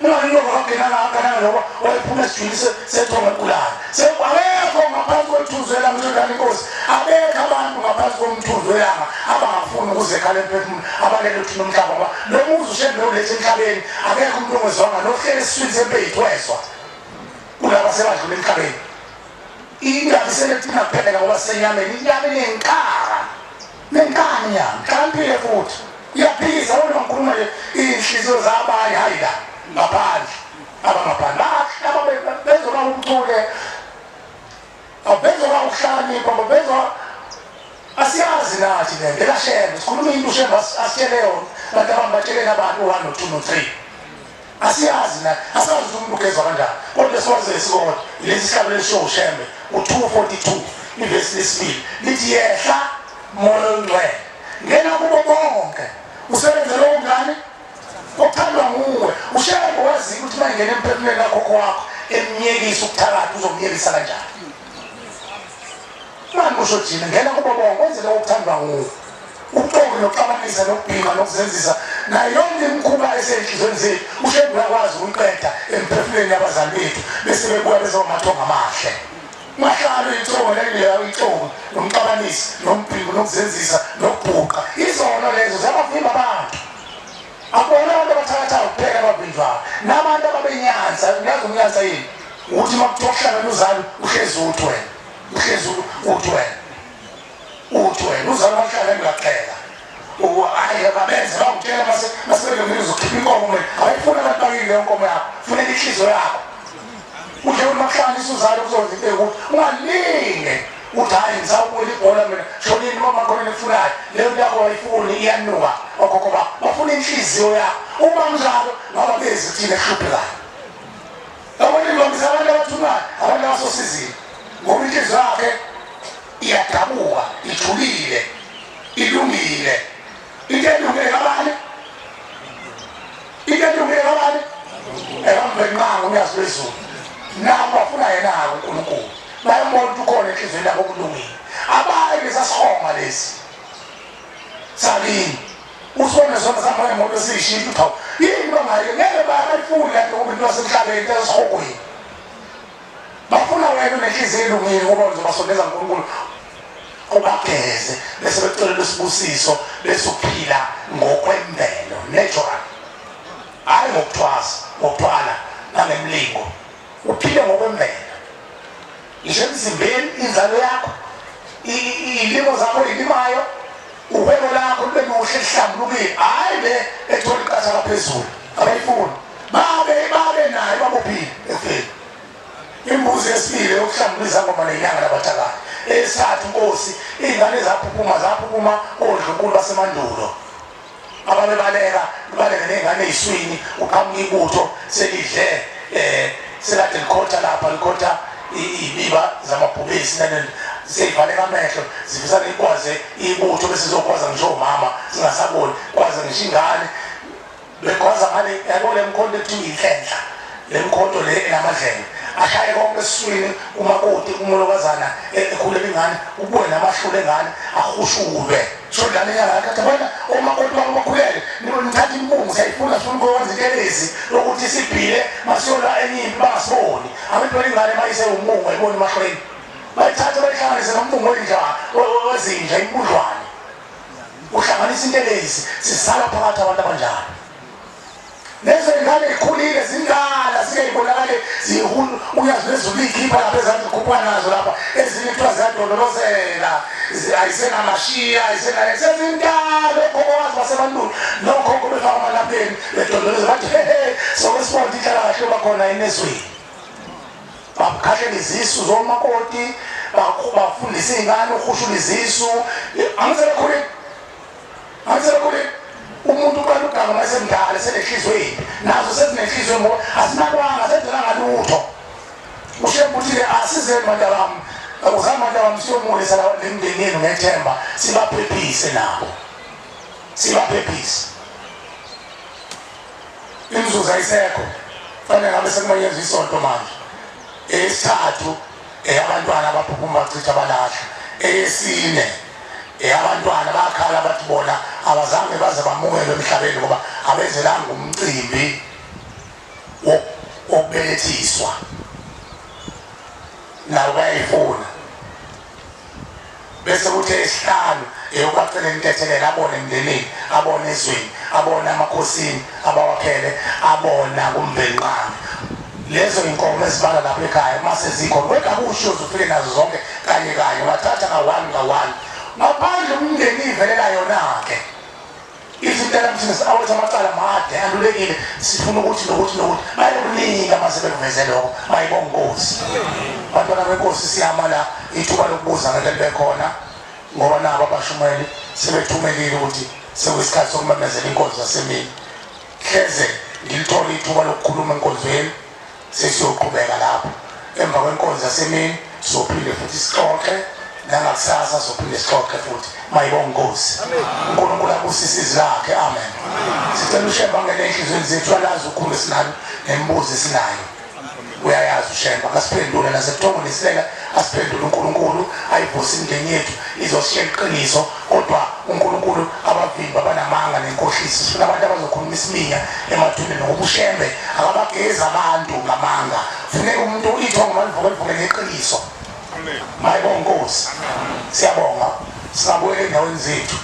Speaker 1: Ungalinoko kangenanga kananga ngoba wayephuma esijwini sethongo egulayo. Akekho ngaphansi kwethunzi welanga uthandani inkosi. Abekho abantu ngaphansi komthunzi welanga abangafuni ukuze ekhala emphefumulo abalele uthina umhlaba ngoba lo muzi ushembe ulethe emhlabeni akekho umuntu ongezwanga nohlele esiswini sempethu wezwa kulaba sebadlula emhlabeni. Indaba iselethina kuphela ngoba sisenyameni, inyama inenkara. Nenkani inyama, hlakaniphile futhi. Iyaphikisa wena ngikhuluma nje iy'nhliziyo zabanye hhayi la ngaphandle abangaphandle bahlaba bezoba ubuchule, abezoba ukuhlakanipha, bezoba Asiyazi nathi le nto ekaShembe, sikhuluma into uShembe asitshele yona, abantu abami batsheleni abantu u-one no-two no-three. Asiyazi nathi, asazi ukuthi umuntu ugezwa kanjani, kodwa esiwaziyo esikodwa yilesi sihlabelo esishiwo uShembe u-242 ivesi lesibili lithi yehla moya oyingcwele ngena kubo bonke usebenze lowo ngane okuthandwa nguwe. UShembe wazi ukuthi uma ingena emphefumulweni kakhokho wakho emnyekisa ukuthakatha uzomnyekisa kanjani. Mani kusho jina ngena kubo bonke wenze lokho okuthandwa nguwe. Ubuxoki nokuxabanisa nokubhinqa nokuzenzisa nayo yonke imikhuba esezinhliziyweni zethu uShembe uyakwazi ukuyiqeda emphefumulweni yabazali bethu bese bebuya bezoba amathongo amahle. Ungahlali uyithongo leliya uyithongo nomxabanisi nombhinqo nokuzenzisa nokubhuqa. Izono lezo ziyabavimba abantu. Akubona abantu abathakathayo kuphela abavinjwayo nabantu ababenyansa. Uyazi ukunyansa yini? Ukuthi uma kuthiwa kuhlangene uzalo uhlezi uthi wena uhlezi uthi wena uthi wena uzalo makuhlangene uyaxhela hayi ababenze bakutshela mase masebelungile uzokhipha inkomo mina abayifuni abantu bakini leyo nkomo yakho funeka inhliziyo yakho udle ukuthi makuhlanganisa uzalo kuzokwenza into ekuthi ungalinge uthi hhayi ngisawubuyela ibhola mina shonini mama khona nifunayo leyo nto yakho wayifuni iyanuka okhokho bakho bafuna inhliziyo yakho uma kunjalo ngoba bezi thina ehluphekayo yabona ibambisa abantu abathunayo abantu abasosizini ngoba inhliziyo yakhe iyadabuka ijulile ilungile into elungile kabani into elungile kabani ekamvenqanga uyazi lwezulu nabo bafuna yena-ke unkulunkulu bayambona ukuthi ukhona enhliziyweni yabo okulungile abayi lesasihonga lesi sakini usibone sona sihamba ngemoto esiyishintsha uthi hawu yini bangayi ngeke bayifuni lento ngoba into yasemhlabeni into yasesihogweni bafuna wena unenhliziyo elungile ngoba uzobasondeza uNkulunkulu ubageze bese becela isibusiso bese uphila ngokwemvelo natural hayi ngokuthwasa ngokuthwala nangemlingo uphile ngokwemvelo ngisho emzimbeni inzalo yakho iy'limo zakho oyilimayo uhwebo lakho lube luhle lihlambulukile hhayi le ethola iqatha laphezulu abayifuni babe babe nayo babophile ekufeni imbuzi yesibili yokuhlambulula izangoma nenyanga nabathakathi eyesithathu inkosi iy'ngane zaphuphuma zaphuphuma odlunkulu basemandulo ababebaleka baleke ney'ngane ey'swini uqhamuka ibutho selidle um selade likhotha lapha likhotha iy'biba zamabhubesi nane seyivaleka amehlo zifisana ikwaze ibutho bese zizokwaza ngisho omama zingasaboni kwaze ngisho ingane Begwaza ngale yabo le mkhonto ekuthiwa inhlenhla le mkhonto le enamadlebe ashaye konke esiswini umakoti umolokazana e, ekhulele ingane ubuye namahlule engane ahushulwe sodlala inyanga yakhe athi bona omakoti babo bakhulele nithatha imbungu siyayifuna sifuna ukwenza intelezi yokuthi sibhile masiyola enye impi bangasiboni abantu ingane bayise umbungu ayiboni emahlweni bayithathe bayihlanganise nombungu wenja wezinja imbudlwane uhlanganisa intelezi sizalwa phakathi abantu abanjalo lezo ingane ikhulile zindala zike ibonakale zihulu uyazi nezulu liyikhipha lapha ezanti zikhupha nazo lapha ezinye kuthiwa ziyadondolozela ayisenamashiya ayisenale sezindala okhokhokazi basebantu nokhokho befaka amalapeni bedondoloza bathi hehe soke sibona ukuthi inhlala kahle bakhona inezweni bakhahlela izisu zomakoti bafundisa iy'ngane ukuhushula izisu angisebekhulile angisebekhulile umuntu uqala uganga uma esemdala esenenhliziyo embi nazo sezinenhliziyo ngoba asinakwanga senzelanga lutho ushembe uthi-ke asizeni bantu abami uzani bantu abami siyomulisa le mndeni yenu ngethemba sibaphephise nabo sibaphephise Imizuzu ayisekho fanele ngabe sekumenyezwa isonto manje. Eyesithathu eyabantwana abaphuphuma bachitha balahla. Eyesine eyabantwana bakhala bathi bona abazange baze bamukelwe emhlabeni ngoba abenzelanga umcimbi wokubelethiswa nabo bayayifuna Bese kuthi eyesihlanu eyokubacela intethelelo abone emndenini, abone ezweni, abone amakhosini abawakhele, abona kuMvelinqangi. Lezo inkomo ezibala lapha ekhaya uma sezikhona kodwa akusho ukuthi ufike nazo zonke kanye kanye, wathatha ka-one ka-one. Ngaphandle umndeni ivelela yona-ke. Izinto mthini awethu amacala made alulekile sifuna ukuthi nokuthi nokuthi bayokunika mase bekuveze lokho bayibonga inkosi bantwana benkosi siyama la ithuba lokubuza ngeke libe khona. Ngoba nabo abashumayeli sebethumelile ukuthi sekuyisikhathi sokumemezela inkonzo yasemini. Hleze ngilithole ithuba lokukhuluma enkonzweni sesiyoqhubeka lapho. Emva kwenkonzo yasemini sizophinde futhi sixoxe nangakusasa sizophinde sixoxe futhi. Mayibonge inkosi. uNkulunkulu abusise izwi lakhe. Amen. Sicela uShembe angene enhliziyweni zethu alazi ukhulu esinalo nemibuzo esinayo. Uyayazi uShembe akasiphendule nasebuthongweni esilela asiphendule uNkulunkulu ayivuse imindeni yethu izositshela iqiniso kodwa uNkulunkulu abavimba abanamanga nenkohliso sifuna abantu abazokhuluma isiminya emathuneni ngoba uShembe akabagezi abantu ngamanga funeka umuntu ithongo malivuke livuke ngeqiniso. Mayibonge inkosi. Siyabonga. Singabuyela endaweni zethu.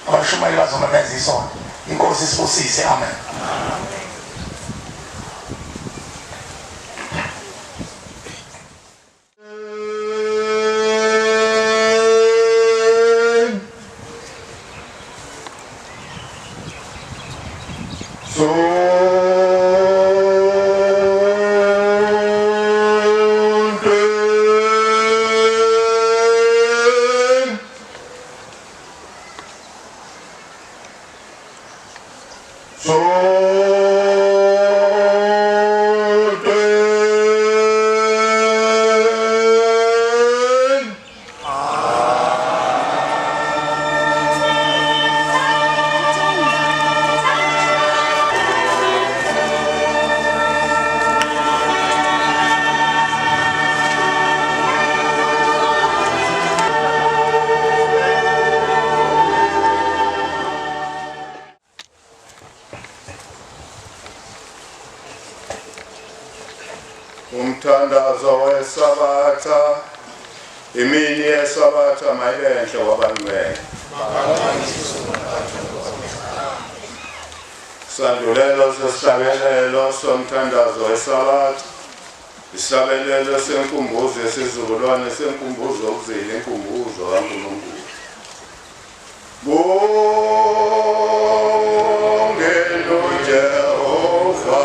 Speaker 1: Abashumayeli bazomemeza isonto. Inkosi isibusise. Amen.
Speaker 2: Umthandazo weSabatha, imini yeSabatha mayibe enhle kwabangcwele. Sandulelo sesihlabelelo somthandazo weSabatha, isihlabelelo senkumbuzo yesizukulwane senkumbuzo yokuzila inkumbuzo kaNkulunkulu. Bongeni uJehova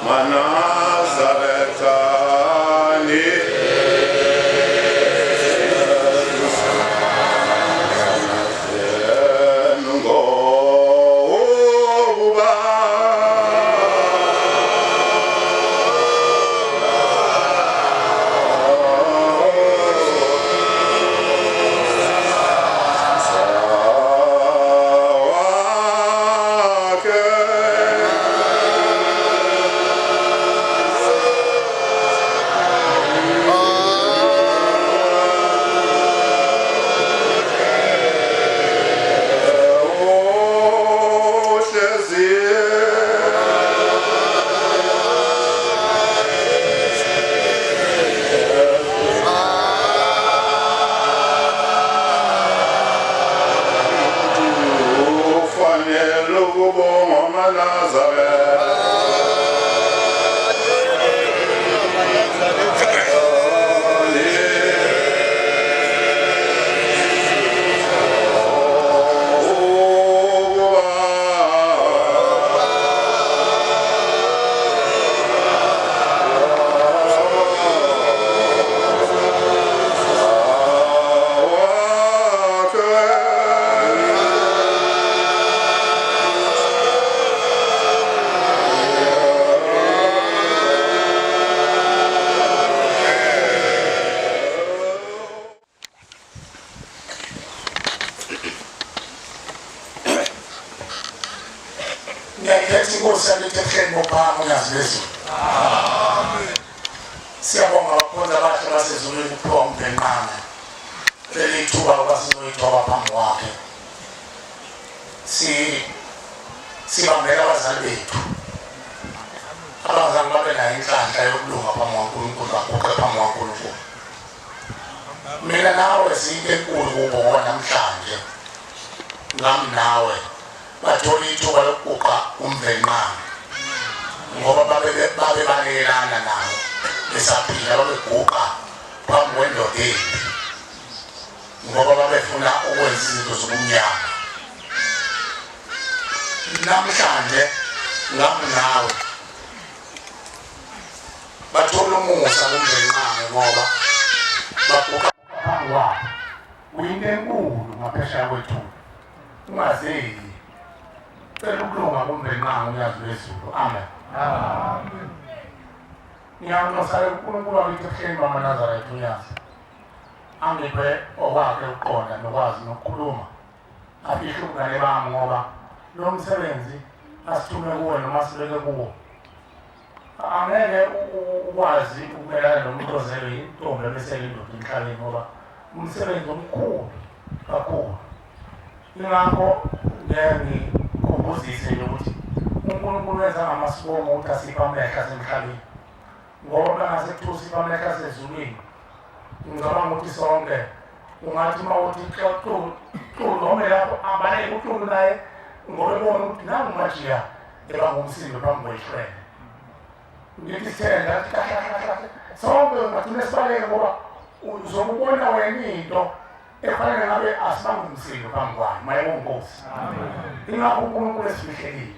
Speaker 2: maNazaretha ni ngokuba Ufanele ukubongwa amaNazaretha.
Speaker 1: Ngiyakhetha inkosi yalethe ebuhleni bophakama unyazi lwezulu. Siyabonga abakhonzi abahle basezulwini ukuphiwa umbhenqane. Leli thuba ukuba sizoyithoba phambi kwakhe. Si sibambela abazali bethu. Abazali babe nayo inhlanhla yokulunga phambi kwaNkulunkulu baguqe phambi kwaNkulunkulu. Mina nawe siyinto enkulu kubo ngoba namhlanje ngami nawe bathola ithuba lokuguqa umvenqane ngoba babe babe balekelana nawo besaphila babeguqa phambi kwendoda embi ngoba babefuna ukwenza izinto zobumnyama. Namhlanje ngami nawe bathola umusa kumvenqane ngoba baguqa phambi kwakhe. Uyinto enkulu ngaphesheya kwethuna. Ungazeyi. Cela ukulunga kumvenqanga uNyazi lwezulu. Amen.
Speaker 3: Amen.
Speaker 1: Ngiyanxusa uNkulunkulu wakithi ebuhleni bamaNazaretha uNyazi. Angiphe okwakhe ukuqonda nokwazi nokukhuluma. Afihle ubungane bami ngoba lo msebenzi asithume kuwo noma sibeke kuwo angeke ukwazi ukumelana nomuntu ozelwe intombi ebese indoda emhlabeni ngoba umsebenzi omkhulu kakhulu. Ingakho ngeke ngikhumbuzise nje ukuthi uNkulunkulu wenza ngamasibomu ukuthi asiphe amehlo asemhlabeni, ngoba mangase kuthiwa usiphe amehlo asezulwini, ngicabanga ukuthi sonke ungathi uma uthi xulu noma lapho abaleke uxulu naye ngoba ebona ukuthi nangu majiya ebanga umsindo phambi kwehlwele. Ngithi sithenda kahle kahle kahle sonke ungagcina sibaleke ngoba uzokubona wena into efanele ngabe asibange umsindo phambi kwayo maye kunkosi. Ingakho uNkulunkulu esifihlekile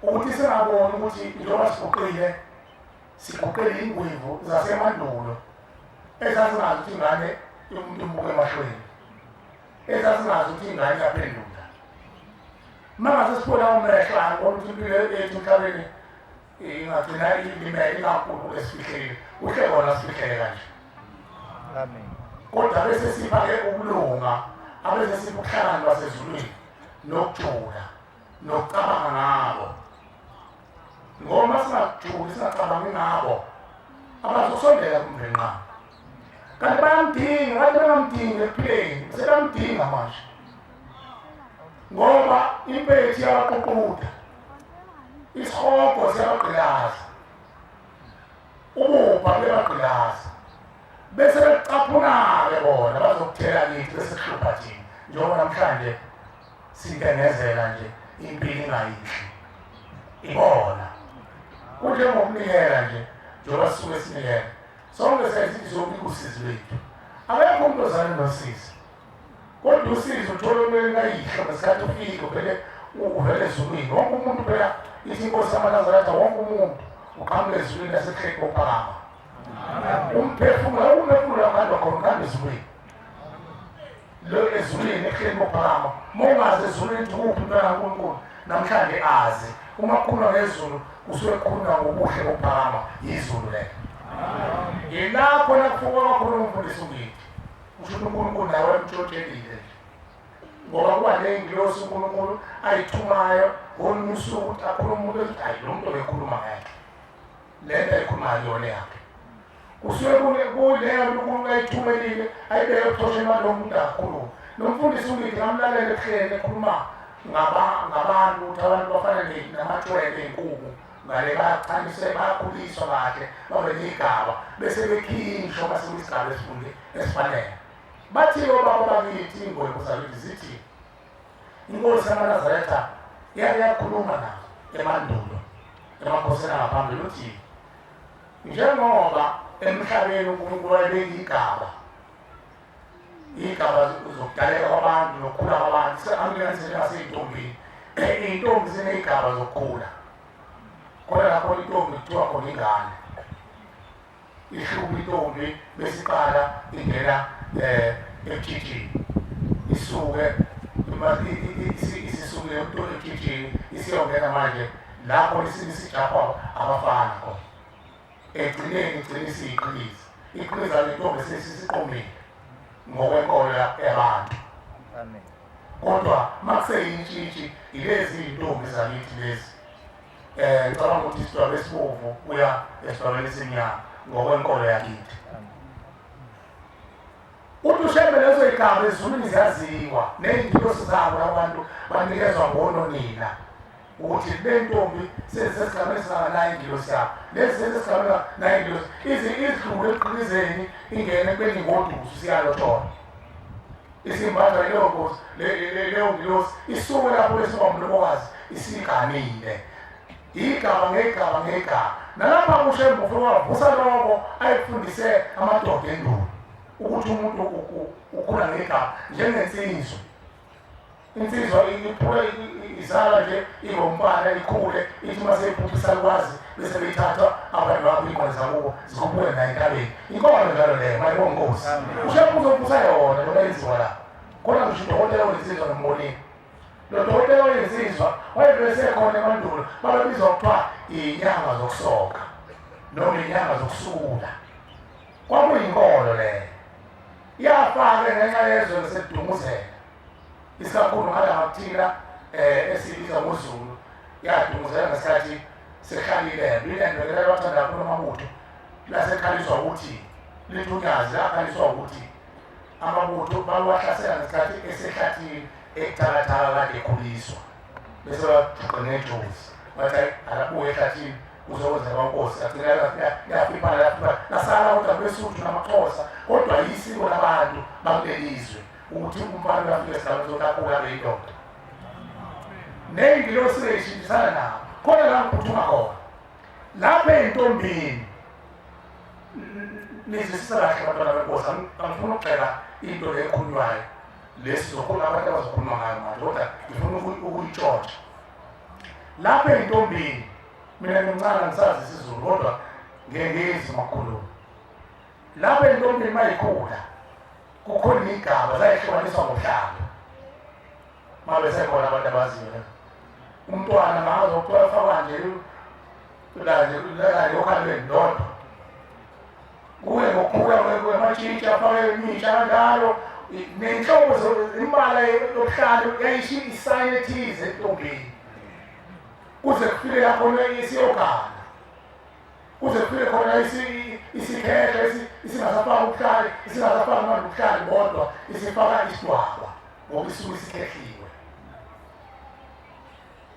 Speaker 1: ukuthi singaboni ukuthi njengoba siguqile siguqele ingwevu zasemandulo ezazingazi ukuthi ingane umuntu imbuka emahlweni, ezazingazi ukuthi ingane iyaphendula. Uma ngase sibona umehlo angibona ukuthi impilo yethu emhlabeni ingagcina ilimele ingankulu esifihlekile kuhle kona sifihleke kanje.
Speaker 3: Amen.
Speaker 1: Kodwa bese sipha-ke ukulunga, abese sipha ubuhlakani basezulwini nokujula nokucabanga ngabo, ngoba uma singajuli singacabangi ngabo abazosondela kumvenqaba. Kanti bayamdinga, kanti bengamdingi ekuphileni, sebamdinga manje ngoba impethu iyabaququda, isihogo siyabagqilaza, ububha buyabagqilaza, bese becaphuna-ke bona bazokuthela kithi bese kuhlupha thina njengoba namhlanje sintengezela nje impilo ingayinhle ibona kunjengokunikela nje njengoba sisuke sinikela sonke siyazithi zobika usizi lwethu. Akekho umuntu ozalwe nosizi, kodwa usizi uthola omele kayihlo ngesikhathi ufike uvele uvele ezulwini. Wonke umuntu phela ithi inkosi yamaNazaretha, wonke umuntu uqhamuka ezulwini lasehleki kophakama. Umphefumulo umphefumulo akhandwa khona ukhanda ezulwini, lo ezulwini ehleli kophakama. Uma ungazi ezulwini ukuthi kuphi umntwana kaNkulunkulu namhlanje azi, uma kukhulunywa ngezulu kusuke kukhulunywa ngobuhle bokuphakama, yizulu lelo. Yilapho la kufuka kwakhona umfundisi uNgidi, kusho ukuthi uNkulunkulu nawe emtshotshelile nje, ngoba kuba ney'ngilosi uNkulunkulu ayithumayo ngolunye usuku ukuthi akhulume umuntu ethi hayi lo muntu obekhuluma ngeke le nto ayikhulumayo iyona yakhe. Kusuke kuleyo nto uNkulunkulu ayithumelile ayibeke ebuchosheni balowo muntu akakhuluma. Nomfundisi uNgidi ngamlalela ebuhleni ekhuluma ngabantu ukuthi abantu bafana namatshwele ey'nkukhu ngale bayachanise bayakhuliswa kahle babe ney'gaba bese bekhishwa base kwisigaba esifunde esifanele. Bathi-ke obaba bakithi iy'ngwebo zakithi zithi inkosi yamaNazaretha yake yakhuluma nabo emandulo emakhosini angaphambili uthi njengoba emhlabeni uNkulunkulu wayebeka igaba iy'gaba zokudaleka kwabantu nokukhula kwabantu, angilinganise njengasey'ntombini, iy'ntombi ziney'gaba zokukhula. Khona lapho intombi kuthiwa khona ingane ihluka intombi besiqala ingena ebutshitshini, isuke isisukile ebutshitshini isiyongena manje lapho isijahwa abafana khona. Ekugcineni igcina isiyiqhikiza iqhikiza le ntombi sesisiqomile ngokwenkolo yabantu.
Speaker 3: Amen.
Speaker 1: Kodwa makuseyintshintshi ilezi iy'ntombi zakithi lezi, ngicabanga ukuthi isidwaba esibovu kuya esidwabeni esimnyama ngokwenkolo yakithi. Uthi uShembe lezo y'gaba ezulwini ziyaziwa ney'ngilosi zabo labantu banikezwa ngononina ukuthi le ntombi sesigabeni esingakanayo ingilosi yabo, lezi sesigabeni nayo ingilosi ize idlule ekuqhikizeni ingene ekubeni ingoduso isiyalothola isimbatha leyo nkosi leyo ngilosi isuke lapho bese iba umlobokazi isiganile igaba ngegaba ngegaba. Nalapha kuShembe ufike wavusa lokho ayefundise amadoda endulo ukuthi umuntu ukhula ngegaba njengensizwa. Insizwa iphula izala nje ingomfana ikhule ithi uma seyiphupha isalukwazi bese beyithathwa abantu bakho iy'ngane zakubo zikhuphuke nayo entabeni. Inkolo njalo leyo mayibonga inkosi. Ushembe uzobusa yona noma yenziwa la. Khona ngisho udokotela wensizwa nombonile. Lo dokotela wensizwa wayevele sekhona emandulo babebizwa kuthiwa iy'nyanga zokusoka noma iy'nyanga zokusukula. Kwakuyinkolo leyo. Yafa-ke ngenxa yezwe lisedumuzela. Isikakhulu ngala ngakuthina esibiza ngoZulu yadunguzela ngesikhathi sekhalile ilembe lelo bathanda kakhulu amabutho lasekhaliswa ukuthi lithi unyazi lakhaliswa ukuthi amabutho bawahlasela ngesikhathi esehlathini ekuthakathaka kade ekhuliswa bese bajuqa ngejozi bathi alabuye ehlathini kuzokwenzeka kwankosi agcina liyafiphala liyafiphala lasala kodwa besuthu namaxhosa kodwa yisiko labantu bakuleli zwe ukuthi umfana uyafika esigabeni sokuthi akhule abe yindoda ney'ngilosi beyishintshisana nabo khona la ngiphuthuma khona lapha ey'ntombini nizwisisa kahle abantwana benkosi angifuni ukugxeka into le ekhulunywayo lesi zokhuluma abantu abazokhuluma ngayo manje kodwa ngifuna ukuyitshontsha lapha ey'ntombini mina ngimncane angisazi isiZulu kodwa ngeke ngizwe makhuluma lapha ey'ntombini mayikhula kukhona igaba zayihlukaniswa ngohlanga uma besekhona abantu abaziyo le umntwana ngazo kuthiwa faka nje kanje kanje okhalweni lodwa kuye ngokukhula kwematshitshi afake imisha kanjalo nenhlobo imibala yobuhlalu yayisho isayini ethize entombini kuze kufike lapho isiyogana kuze kufike khona isikhehla isingasafaki ubuhlali isingasafaki manje ubuhlali bodwa isifaka isidwaba ngoba isuke isikhehliwe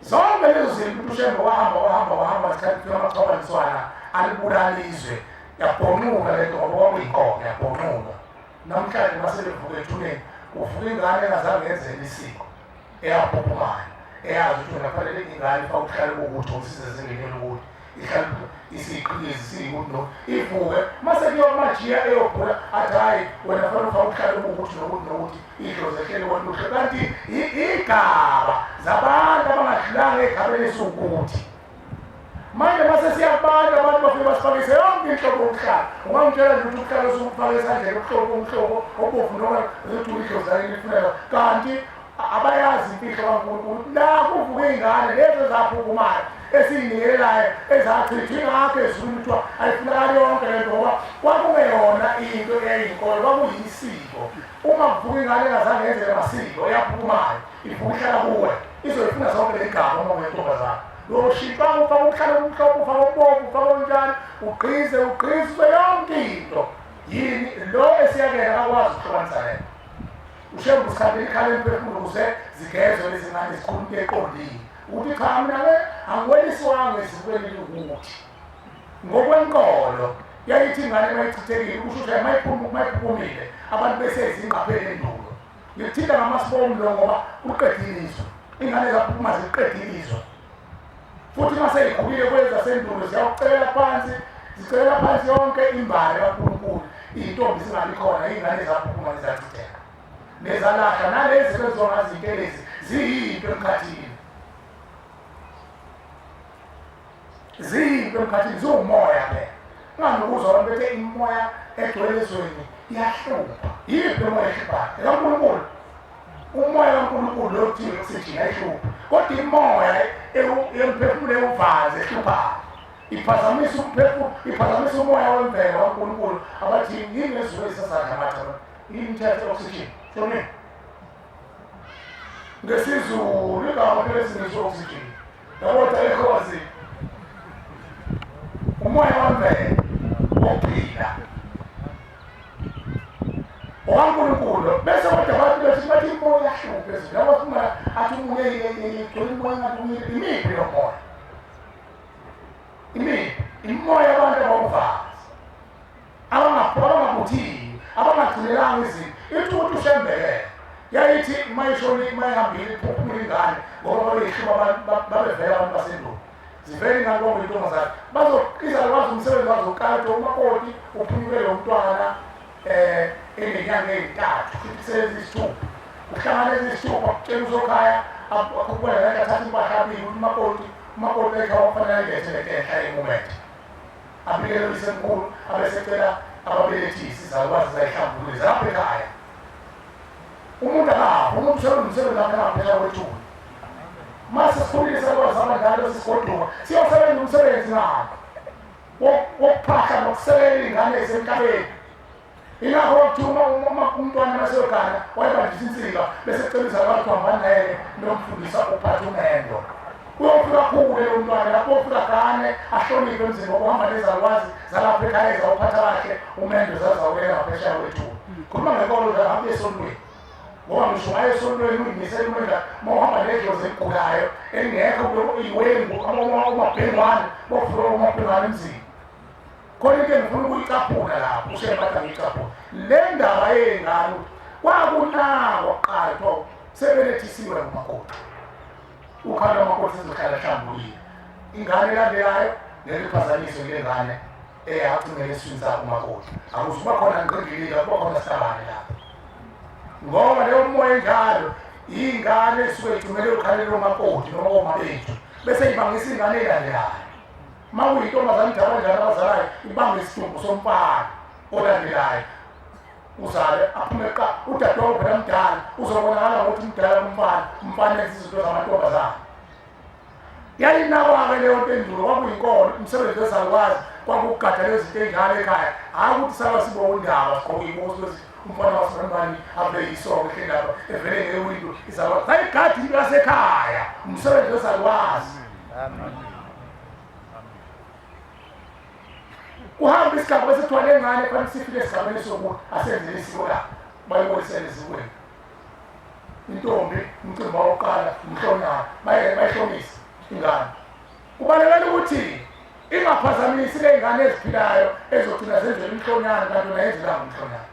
Speaker 1: zonke lezo zinto ukuthi ushembe wahamba wahamba wahamba ngesikhathi kufika amaxhobaniswana alibulala izwe yabhonquka le nto ngoba kwakuyinkomo yabhonquka namhlanje uma sebevuka ethuneni kuvuka ingane engazange yenzele isiko eyaphuphumayo eyazi ukuthi wena kufanele ingane ifake ubuhlali bokuthi ngosize zingenele ukuthi ihlale isiqhikizi siyikuthi no ivuke mase kuyiwa kumajiya eyobhula athi hhayi wena kufanele ufake ubuhlali bokuthi nokuthi nokuthi idlozi ehleli konke uhle kanti igaba zabantu abangadlulanga egabeni esiwukuthi manje mase siyakubantu abantu bafike basifakise yonke inhlobo yokuhlala ungangitshela nje ukuthi ukuhlala usukufaka esandleni ubuhlobo umhlobo obovu noma zidula idlozi lakini lifuneka kanti abayazi imfihlo kaNkulunkulu la kuvuka iy'ngane lezi ezaphuphumayo esiyinikelelayo ezachithwa ingakho ezulwini kuthiwa ayifunakali yonke le nto ngoba kwakungeyona into eyayinkolo kwakuyisiko uma kuvuka ingane engazange yenzele masiko eyaphuphumayo ivuka ihlala kuwe izoyifuna zonke ley'gaba uma ungentombazane uyoshintsha ufake ubuhlalo obumhlophe ufake obomvu ufake onjani ugqize ugqizwe yonke into yini lo esiyakela akakwazi ukuhlukanisa lento ushembe usikhathele ikhala emphefumulo ukuze zigezwe lezi ngane zikhuluma into eqondile ukuthi cha mina ke angiweliswanga ezibukweni ukuthi ngokwenkolo yayithi ingane mayichithekile kusho ukuthi mayiphuphumile abantu besezingqaphele endulo ngikuthinta ngamasibomu lo ngoba kuqedile izwe ingane zaphuma ziqedile izwe futhi uma seyikhulile kwezasendulo ziyawucela phansi zicela phansi yonke imbali kaNkulunkulu iy'ntombi zingabi khona iy'ngane zaphuma nezachitheka nezalahla nalezi kwenziwa ngazo iy'ntelezi ziyinto emkhathini ziyinto emkhathini ziwumoya phela unganokuzwa abantu bethe imoya egcwele ezweni iyahlupha yiphi le moya ehluphayo ekaNkulunkulu umoya kaNkulunkulu lo kuthiwa oxygen ayihluphi kodwa imoya yemphefumulo ewuvazi ehluphayo iphazamisa umphefumulo iphazamisa umoya wemvelo kaNkulunkulu abathi yini lezulu ezisasadla amathe yini ithathe oxygen shoni ngesiZulu igama phela esingisi oxygen yabo ekhozi umoya wemvelo wokuphila okaNkulunkulu bese kodwa abantu bethi bathi imoya iyahlupha ezweni yabo funa athi umoya igcwele imoya ngathi umile imiphi lo moya imiphi imoya abantu abawuvazi abangabuthiwe abangagcinelanga izinto ithi ukuthi ushembekele yayithi mayishoni mayihambile iphuphumile ingane ngoba babeyihluba babevela abantu basendulo zivele ingane kwakuyintombazane bazoizalukazi umsebenzi wazoqala ukuthi umakoti uphunyukele umntwana eh enenyanga ezintathu futhi kusebenza isithupha Kuhlangana izisithupha kutshela usokhaya akubona lento athatha impahla abike ukuthi umakoti umakoti ekhaya wakufanele ayilethe lento enhla emumethe. Abikele uyisemkhulu abesecela ababelethisi izalukwazi zayihlambulule zalapha ekhaya. Umuntu akafi, umuntu usebenza umsebenzi wakhe angaphela kwethuna. Mase sikhulile sakwazi abadlali sigoduka siyosebenza umsebenzi ngakho wokuphahla nokusekela iy'ngane ezisemhlabeni. Ingakho kwakuthiwa uma umntwana maseyogana wayebanjisa insika bese kucebisa abantu hambani naye nomfundisa uphatha umendo. Uyofika khule lo mntwana lapho uyofika gane ahloniphe emzini ngoba uhamba nezalukwazi zalapha ekhaya ezawuphatha kahle umendo zazawulela ngaphesheya kwethuna. Khuluma ngenkolo nje hambe esontweni. Ngoba ngisho ungaye esontweni uyimisele umendo uma uhamba nedlozi eligulayo elingekho iwengu umabhengwane bofika umabhengwane emzini. Khona into engifuna ukuyicaphuna lapho uShembe ngiyicaphuna le ndaba yey'ngane ukuthi kwakunakwa kuqala kuthiwa sebelethisiwe ngumakoti ukhala umakoti sezohlala hlambulile ingane elandelayo ngeke iphazanyiswe kule ngane eyagcinela esiswini sakho umakoti akuzuba khona ngqingilika kuba khona sitabane lapho ngoba leyo moya enjalo iy'ngane esuke igcumele ukhalele umakoti noma omabethu bese ibangisa ingane elandelayo Uma kuyintombazane idala kanjani abazalayo ibambe isidumbu somfana olandelayo uzale aphume qa udadewabo phela mdala uzobonakala ngokuthi mdala kumfana umfana enza izinto zamantombazane yayinakwa-ke leyo nto endulo kwakuyinkolo umsebenzi wezalukwazi kwakugada leyo zinto ey'njalo ekhaya hhayi ukuthi saba sibonga undaba sigqoke iy'buko silozi umfana wasemani abe yisonke ehleli lapha evele ngewindow izalukwazi zayigada into yasekhaya umsebenzi wezalukwazi.
Speaker 3: Amen.
Speaker 1: Kuhamba isigaba bese kuthiwa le ngane kufanele sifike esigabeni sokuthi asenzele isiko la bayibonisele ezikweni. Intombi umcimbi wokuqala umhlonyana baye bayihlomisa ingane. Kubalekela ukuthi ingaphazamisi le ngane eziphilayo ezogcina zenzela umhlonyana kanti yona yenzelanga umhlonyana.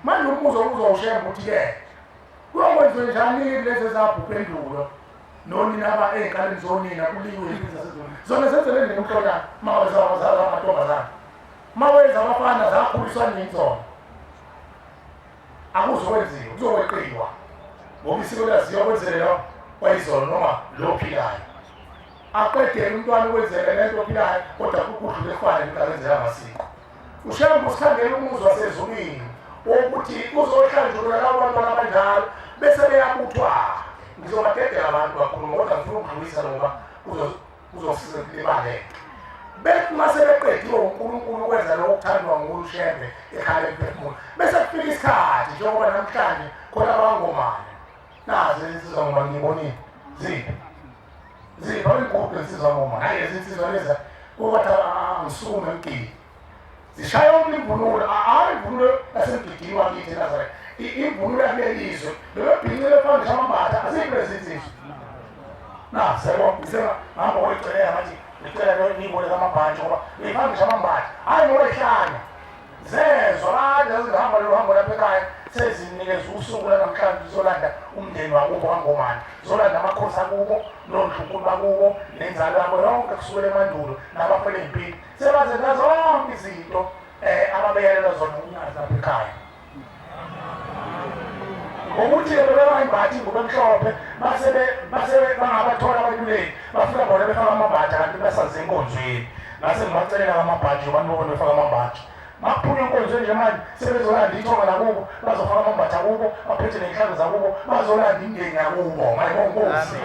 Speaker 1: Manje umbuzo uzowushemba ukuthi-ke kuyokwenziwe njani-ke kulezi ezabhubha endulo nonina aba ey'nkaleni zonina kuliwe zasezona zona zenzele nini umhlonyana uma ngabe zamantombazane uma wenza abafana zakhuliswa nini zona akuzokwenziwa kuzokweqiwa ngoba isiko laziwa kwenzelela kwayizolo noma lo ophilayo aqedele umntwana ukwenzela lento ophilayo kodwa kudlule kufane into akenzela amasiko uShembe usikhandela umuzi wasezulwini wokuthi uzohlanjulula labo bantwana abanjalo bese beyabuthwa ngizobadedela abantu bakhuluma kodwa ngifuna ukudlulisa ngoba kuzosiza libaleke bethi uma sebeqediwe uNkulunkulu ukwenza lokho okuthandwa nguye uShembe ekhaya emphefumulo bese kufika isikhathi njengoba namhlanje khona abangomane nazi insizwa ngoba ngiyibonile ziphi ziphi awuyigubhe insizwa ngoma hayi lezi insizwa leza kubathi angisukume emgidi zishaya yonke imvunulo hayi imvunulo yasemgidini wakithi eNazaretha imvunulo yakuleli zwe bebebhincile phambi amambatha azikho lezi nsizwa na sebo ngisema ngihamba koyicelela ngathi ngicela niboleka amabhantshi ngoba beyifambisha amambatha hhayi ngoba ihlanya zezwa kade zihamba lolu hambo lapha ekhaya sezinikeza usuku lanamhlanje zolanda umndeni wakubo kaNgomane zolanda amakhosi akubo nondlunkulu bakubo nenzalo yabo yonke kusukela emandulo nabafele empini sebazenza zonke izinto um ababeyalelwa zona ukungazi lapha ekhaya ngokuthi bebengayimbathi ingubo emhlophe base bangabathola abaluleki bafika bona befaka amabhaji kanti basaze enkonzweni ngase ngibacelela ngamabhaji abantu bobona befaka amabhaji Baphunywa enkonzweni nje manje sebezolanda ithonga lakubo bazofaka amambatha kubo baphethe ney'nhlalo zakubo bazolanda imndeni yakubo mayibonkosi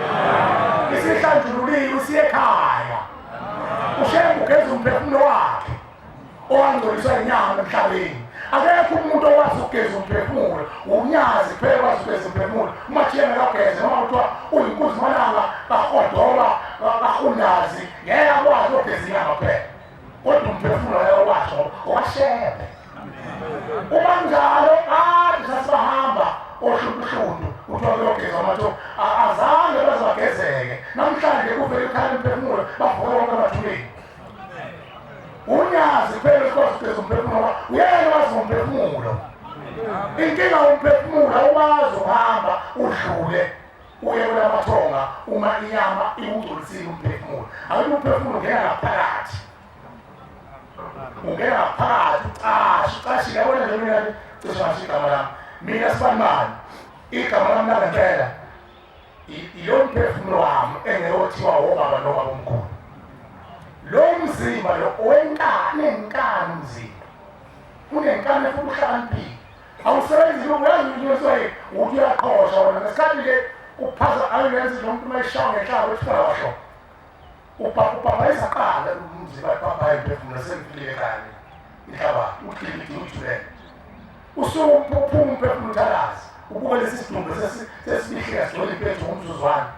Speaker 1: isihlanjululiwe usiye ekhaya uShembe ugeza umphefumulo wakhe owangcoliswa inyama emhlabeni akekho umuntu owazi ukugeza umphefumulo unyazi kuphela kwazi ukugeza umphefumulo umathiya ngekageze noma kuthiwa uyinkunzi malanga kahodoba kahundazi ngeke akwazi ukugeza inyama kuphela kodwa umphefumulo ayawasho owashebe uma njalo kade sasibahamba ohluntuhluntu kuthiwa kuyogezwa amatho azange baze bagezeke namhlanje kuvele ikhala umphefumulo bavuke bonke emathuneni unyazi kuphela sikwazi ukugeza umphefumulo ngoba uyena wazi ngomphefumulo inkinga umphefumulo awukwazi ukuhamba udlule uye kulamathonga uma inyama iwungcolisile umphefumulo awuthi umphefumulo ungena ngaphakathi ungena ngaphakathi ucashe ucashile yabona nje mina cishe ngasho igama lami mina sibanibani. Igama lami langempela ilo mphefumulo wami engeyothiwa wobaba nobaba omkhulu. Lo mzimba lo owenkani enkani umzimba unenkani futhi uhlakaniphile awusebenzi uyazi ukuthi uthi uyaqhosha wena ngesikhathi nje uphaza ayoyenza lo muntu uma eshaya ngenhlaba ethi washo ubhabhayisa qala umzimba ibhabhayi umphefumulo sengifikile ekhaya mina inhlabathi uqilidi ujulele usuke uphuma umphefumulo uthalazi ubuke lesi sidumbu sesibihlika sigcwele impethu ngomzuzwana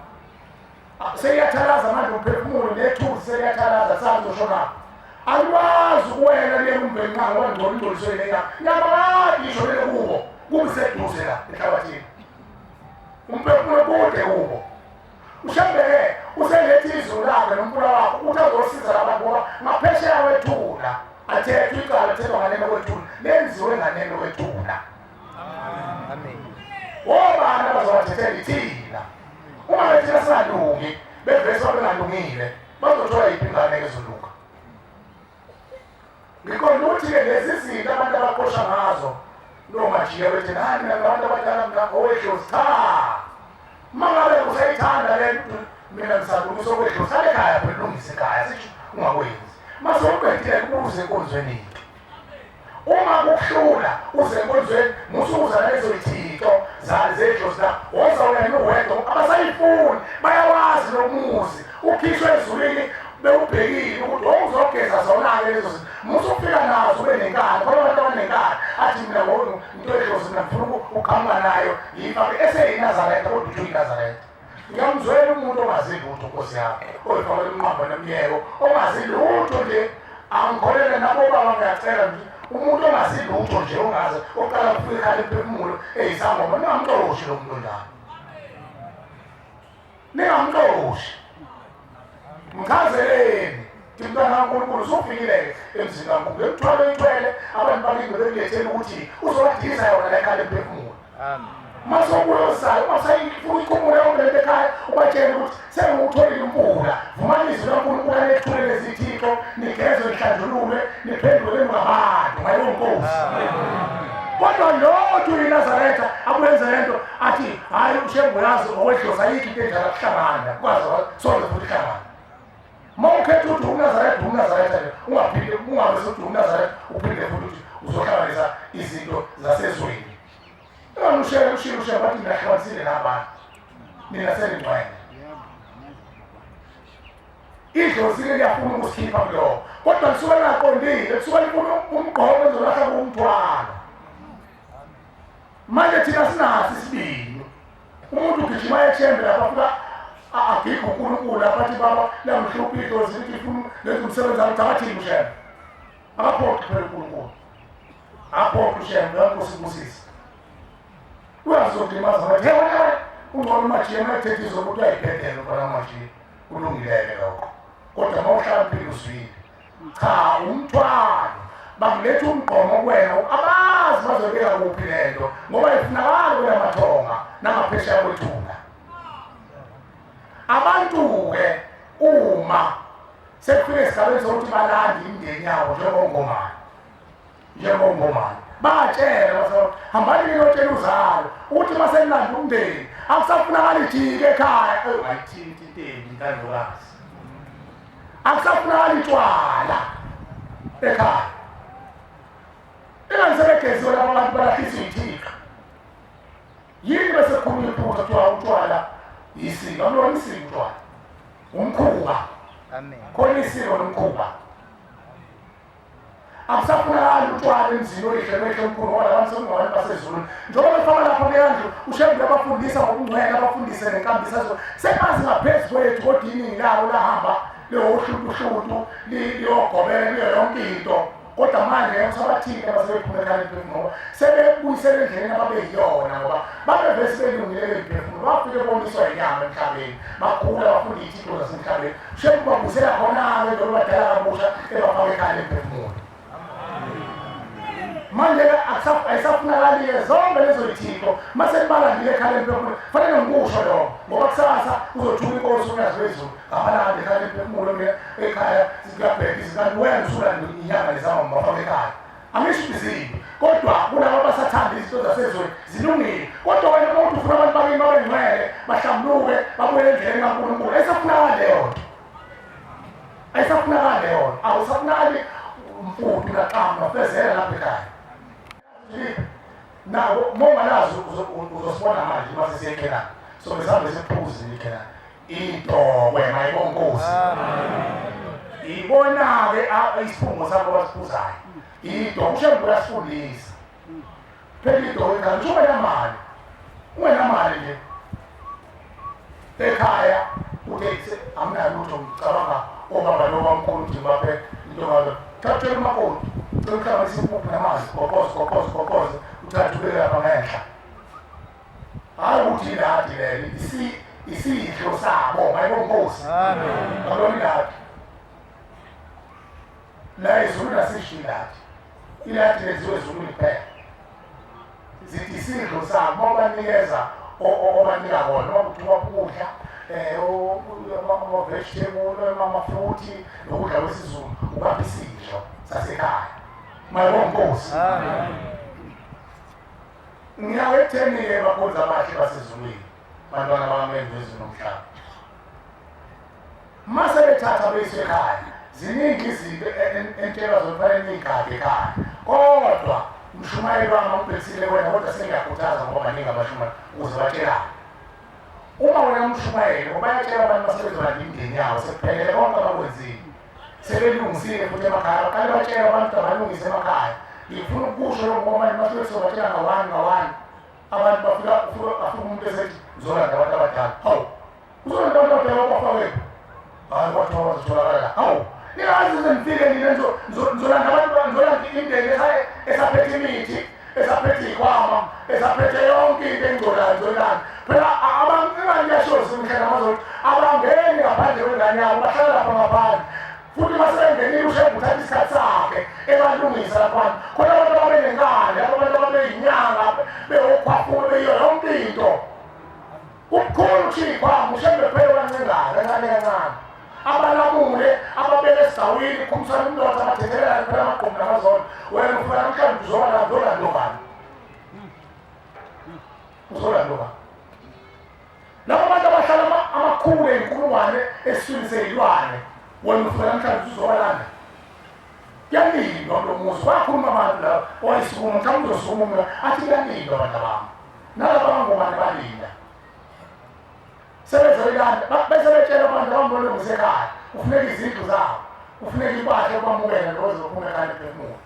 Speaker 1: seyiyathalaza manje umphefumulo nethuzi seliyathalaza sazoshonaphi alikwazi ukuwela liye kumvenqa ngoba ngcono ingcoliswe leya nyama kade ishonele kubo kubiseduze la enhlabathini umphefumulo kude kubo ushembeke uselethe izulu lakhe nomfula wakhe ukuthi azosiza labantu ngoba ngaphesheya kwethuna athethwe icala athethwa nganeno kwethuna lenziwe nganeno kwethuna obani abazobathethela ithina uma bethina singalungi bevese babengalungile bazothola yiphi ingane ezolunga Ngiqonda ukuthi-ke lezi zinto abantu abaqosha ngazo nomajiya bethi nani mina ngabantu abadala mina owedlozi cha uma ngabe usayithanda le nto mina ngisalungisa okwedlozi sale ekhaya phela ulungise ekhaya sisho ungakwenzi uma sewuqedile kubuze enkonzweni uma kukuhlula uze enkonzweni musukuza nalezo yithixo zedlozi la woza wena uwedwa abasayifuni bayawazi lo muzi ukhishwe ezulwini bewubhekile ukuthi wawuzogeza zona-ke lezo zinto musa ukufika nazo ube nenkani khona abantu abanenkani athi mina into edlozi mina ngifuna ukuqhamuka nayo ngiyifake eseyinazaretha kodwa uthi uyinazaretha ngiyamzwela umuntu ongazi lutho nkosi yami oyifakela umnqambo nemiyeko ongazi lutho nje angikholele nabo baba ngiyacela nje umuntu ongazi lutho nje ongazi oqala kufika ekhaya emphefumulo eyisangoma ningamxoshi lo muntu onjalo ningamxoshi mchazeleni mntwana kaNkulunkulu usufikile-ke emzini kaNkulunkulu emthwalo oyithwele abantu bakini bebekulethela ukuthi uzobadiliza yona la ekhaya lemphefumulo uma sewubuyosayo uma usayifuna uyikhumule yonke lento ekhaya ubatshele ukuthi sengiwutholile impula vumani izwi kaNkulunkulu alethule lezithixo nigezwe nihlanjululwe niphenduke ngabantu ngaleyo nkosi kodwa lo othi uyiNazaretha akuyenze lento athi hhayi ushembe uyazi owedlozi ayikho into enjalo akuhlangana kwazi soze futhi ihlangana uma ukhetha ukuthi umnazaretha umnazaretha nje ungaphinde ungabe sokuthi umnazaretha uphinde futhi ukuthi uzohlanganisa izinto zasezweni unganushele ushile ushele bathi mina hlukanisile nabantu nina seningcwele idlozi-ke liyafuna ukusikhipha kuloko kodwa lisuke lingaqondile lisuke lifuna umgqomo ezolahla kuwumthwalo manje thina sinaso isibindi umuntu ugijima ethembe lapha afika agige uNkulunkulu lapha athi baba lamhlupha idlozi lithi ifuna lenza umsebenzi wami akathini ushembe akaphoqi phela uNkulunkulu aphoqi ushembe nkosi ibusise uyazokulimaza ngathi hey wena ungcono umajiya uma ethethe izolo ukuthi uyayibhedela umfana umajiya kulungileke lokho kodwa uma uhlakaniphile uzwile cha umthwalo bakuletha umgqomo kuwena abazi bazobeka kuphi lento ngoba ifunakala kulamathonga nangaphesheya kwethuna abantu-ke uma sekufike esigabeni sokuthi balande imindeni yabo njengongomane njengongomane batshela base hambani niyotshela uzalo ukuthi uma senilanda umndeni akusafunakali jike ekhaya ayithinti into embi intandokazi akusafunakali tshwala ekhaya ingani sebegeziwe laba bantu balahlisa iy'thixo yini bese kukhulunywa iphutha kuthiwa utshwala yisiko akulona isiko utshwala umkhuba khona isiko nomkhuba akusafunakali utshwala emzini oyihle wehle omkhulu ngoba labantu sekungabantu basezulwini njengoba befaka lapha kuleya ndlu ushembe uyabafundisa ngokungcwele abafundise ngenkambiso sebazi ngaphezu kwethu kodwa iningi labo lahamba liyohlutuhlutu liyogobela kuyo yonke into kodwa manje usabathinte abasebephuma ekhaya emphefumulo ngoba sebebuyisele endleleni ababeyiyona ngoba babevese belungile bemphefumulo bafike bomiswa inyama emhlabeni bakhula bafunda iy'thixo zasemhlabeni Shembe ubabusela khona-ke njengoba badala kabusha ebafaka ekhaya lemphefumulo. Manje-ke ayisafunakali-ke zonke lezo yithixo uma senibalandile ekhaya lemphefumulo fanele ngikusho lokho ngoba kusasa uzothuka inkosi unyazi lwezulu ngabalanda ekhaya lemphefumulo mina ekhaya zikuyabheka izinto kanti wena usulanda inyanga lezama ngibafaka ekhaya angisho ukuthi zimbi Kodwa kulabo abasathanda izinto zasezweni zilungile. Kodwa wena uma uthi ufuna abantu bakini babe ngcwele, bahlambuluke, babuyele endleleni kaNkulunkulu, ayisafunakali leyo nto. Ayisafunakali leyo nto. Awusafunakali mfudu naqhamu nofezela lapha ekhaya. Nabo uma ungalazi uzosibona manje uma sesiye eKhenani. So besihambe siphuze eKhenani. Itokwe mayibonkosi. Ibona-ke isiphungo sakho abasiphuzayo. Itokwe uShembe uyasifundisa. Phela itokwe ekhaya ngisho ungenamali. Ungenamali nje. Ekhaya uthe amnalutho ngicabanga obaba nobamkhulu ukuthi ngibaphe into ngalo. Thathela umakoti. Cela uhlanganise impuphu namanzi, goqoze goqoze goqoze uthathe ubeke lapha ngenhla. Hayi ukuthi iladi leli isidlo sabo mayibonkosi. Amen. Akulona iladi. La ezulwini asisho iladi. Iladi lenziwe ezulwini kuphela. Zithi isidlo sabo obanikeza obanika kona noma kuthiwa ukudla ama-vegetable amafruthi nokudla kwesiZulu ubapha isidlo sasekhaya. Mayibonkosi. Amen. Ngiyawe ekutheni-ke bakhonzi abahle basezulwini, bantwana bakaMenzi wezulu nomhlaba. Uma sebethatha beyiswe ekhaya, ziningi izinto enitshelwa zona kufanele niyigade ekhaya. Kodwa mshumayeli wami angibhekisile kuwena kodwa sengiyakhuthaza ngoba baningi abashumayeli ukuze batshelane. Uma wena umshumayeli ngoba bayatshela abantu basebezolanda imindeni yabo sekuphelele konke abakwenzile. Sebelungisile futhi emakhaya baqale batshele abantu abalungise emakhaya. Ngifuna ukusho lokho ngoba manje masuke sobatshela nga-one nga-one abantu bafika afika umuntu esethi ngizolanda abantu abadala. Hawu uzolanda abantu abadala obafakephi? Hayi kwathiwa bazotholakala la. Hawu ningazi nize nifike nina nizolanda abantu nizolanda imindeni esaphethe imithi esaphethe iy'khwama esaphethe yonke into engcolayo nizolanda. Phela abantu ingane iyasho imihla namazolo abangeni ngaphandle kwengane yabo bahlala lapha ngaphandle. Futhi uma sebengenile uShembe uthatha isikhathi sakhe ebalungisa laphana. Khona abantu ababenenkani, abantu ababeyinyanga, bewokhwafuka beyiyo yonke into. Kubukhulu ukuthi iy'khwama uShembe phela wancengayo kancane kancane. Abalamule, ababeke esigcawini, khumsana umlotha, abathethelelane phela amagqomu namazolo. Wena ufika namhlanje uzoba la uzolanda obani? Uzolanda obani? Laba bantu abahlala amakhulu ey'nkulungwane esiswini seyilwane, wena ufika namhlanje uzobalanda. Kuyalindwa kulo muzi, bakhuluma abantu laba, owayesukuma mhlawumbe uzosukuma umuntu athi kuyalindwa abantu abami. Nalaba bangomane balinda. Sebeze belanda, bese betshela abantu abambolungisa ekhaya, kufuneka izindlu zabo, kufuneka impahla yokwamukela lokho zokuphuma ekhaya nephefumulo.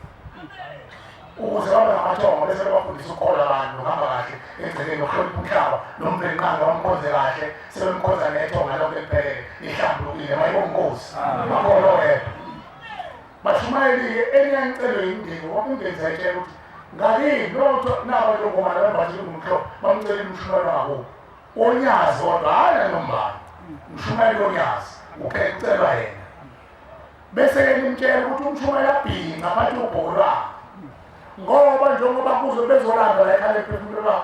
Speaker 1: Ukuze babe ngamathongo bese bebafundisa ukukholwa abantu nokuhamba kahle endleleni nokuhlonipha umhlaba nomvelinqangi bamkhonze kahle sebemkhonza nethonga lonke liphelele lihlambulukile mayibonkosi makholo wedwa bashumayeli-ke eniyangicelo yimndeni ngoba umndeni sayitshela ukuthi ngakini noma kuthiwa naba longomana bembathile ngumhlobo bamcelile umshumayeli wangakubo wonyazi kodwa hhayi nanombani umshumayeli wonyazi ucelwa yena Bese-ke nimtshela ukuthi umshumayeli abhinca aphathe ubhoko lwakhe ngoba njengoba kuzo bezolanda la ekhaya lephefumulo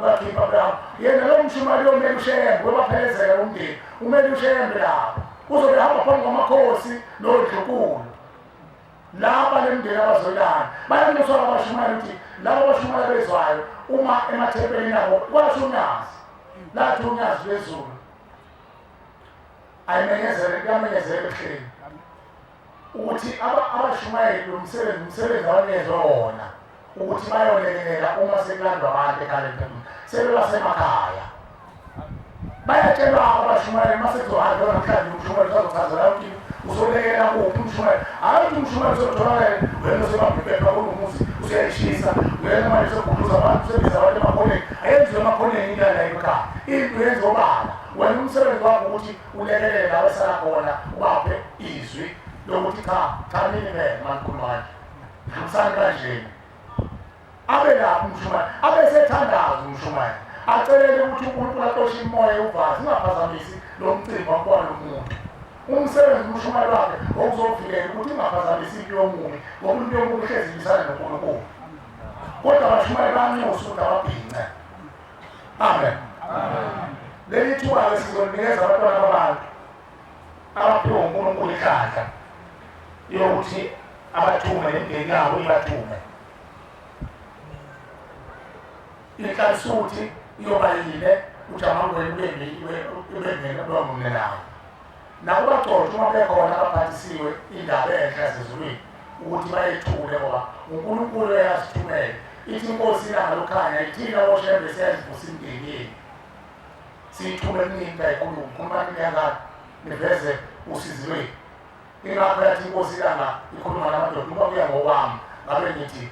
Speaker 1: bakhipha behamba yena lo mshumayeli uyomele ushembe uyobaphelezela umndeni umele ushembe lapho uzobe hamba phambi kwamakhosi nondlunkulu laba lemndeni abazoyilanda bayanxuswa abashumayeli ukuthi laba abashumayela bezwayo uma emathempelini abo kwasho unyazi lathi unyazi lwezulu ayimenyezele kuyamenyezela ebuhleni ukuthi abashumayeli lo msebenzi umsebenzi abanikezwe wona ukuthi bayolekelela uma sekulandwa abantu ekhaya lemphefumulo sebebasemakhaya bayatshelwa abashumayeli uma sekuzohanjwa namhlanje umshumayeli usazochazela ukuthi uzolekelela kuphi umshumayeli hhayi ukuthi umshumayeli usotholakele wena usebamba impepha kunomuzi usuyayishisa wena manje usegudluza abantu usebiza abantu emakhoneni ayenziwe emakhoneni into yala ekhaya into yenziwa obala Wena umsebenzi wakho ukuthi ulekelele la wesala khona ubaphe izwi lokuthi cha cha nini phela manikhuluma kanje dlulisani kanjena abe lapho umshumayeli abe sethandaza umshumayeli acelele ukuthi uNkulunkulu axoshe imoya yovazi ungaphazamisi lo mcimbi wakubona lo muntu umsebenzi umshumayeli wakhe wokuzovikela ukuthi ungaphazamisi impilo yomubi ngoba impilo yomubi ihlezi ilwisana noNkulunkulu kodwa abashumayeli banxusa ukuthi ababhince Amen. Leli thuba-ke sizolinikeza abantwana babantu abaphiwe uNkulunkulu inhlanhla yokuthi abathume nemindeni yabo ibathume. Inhlansuthi iyoba yine uJamangweni ube ngena ube nawo. Nakubagcotshwa uma bekhona abaphathisiwe indaba enhle yasezulwini ukuthi bayethule ngoba uNkulunkulu uyasithumela. Ithi inkosi ilanga lokukhanya ithina oShembe siyazivusa imindeni yenu. Siyithume kuningi kayikhuluma, khuluma niyangani niveze usizi lwenu. Ingakho yathi inkosi ilanga ikhuluma namadoda uma kuya ngokwami ngabe ngithi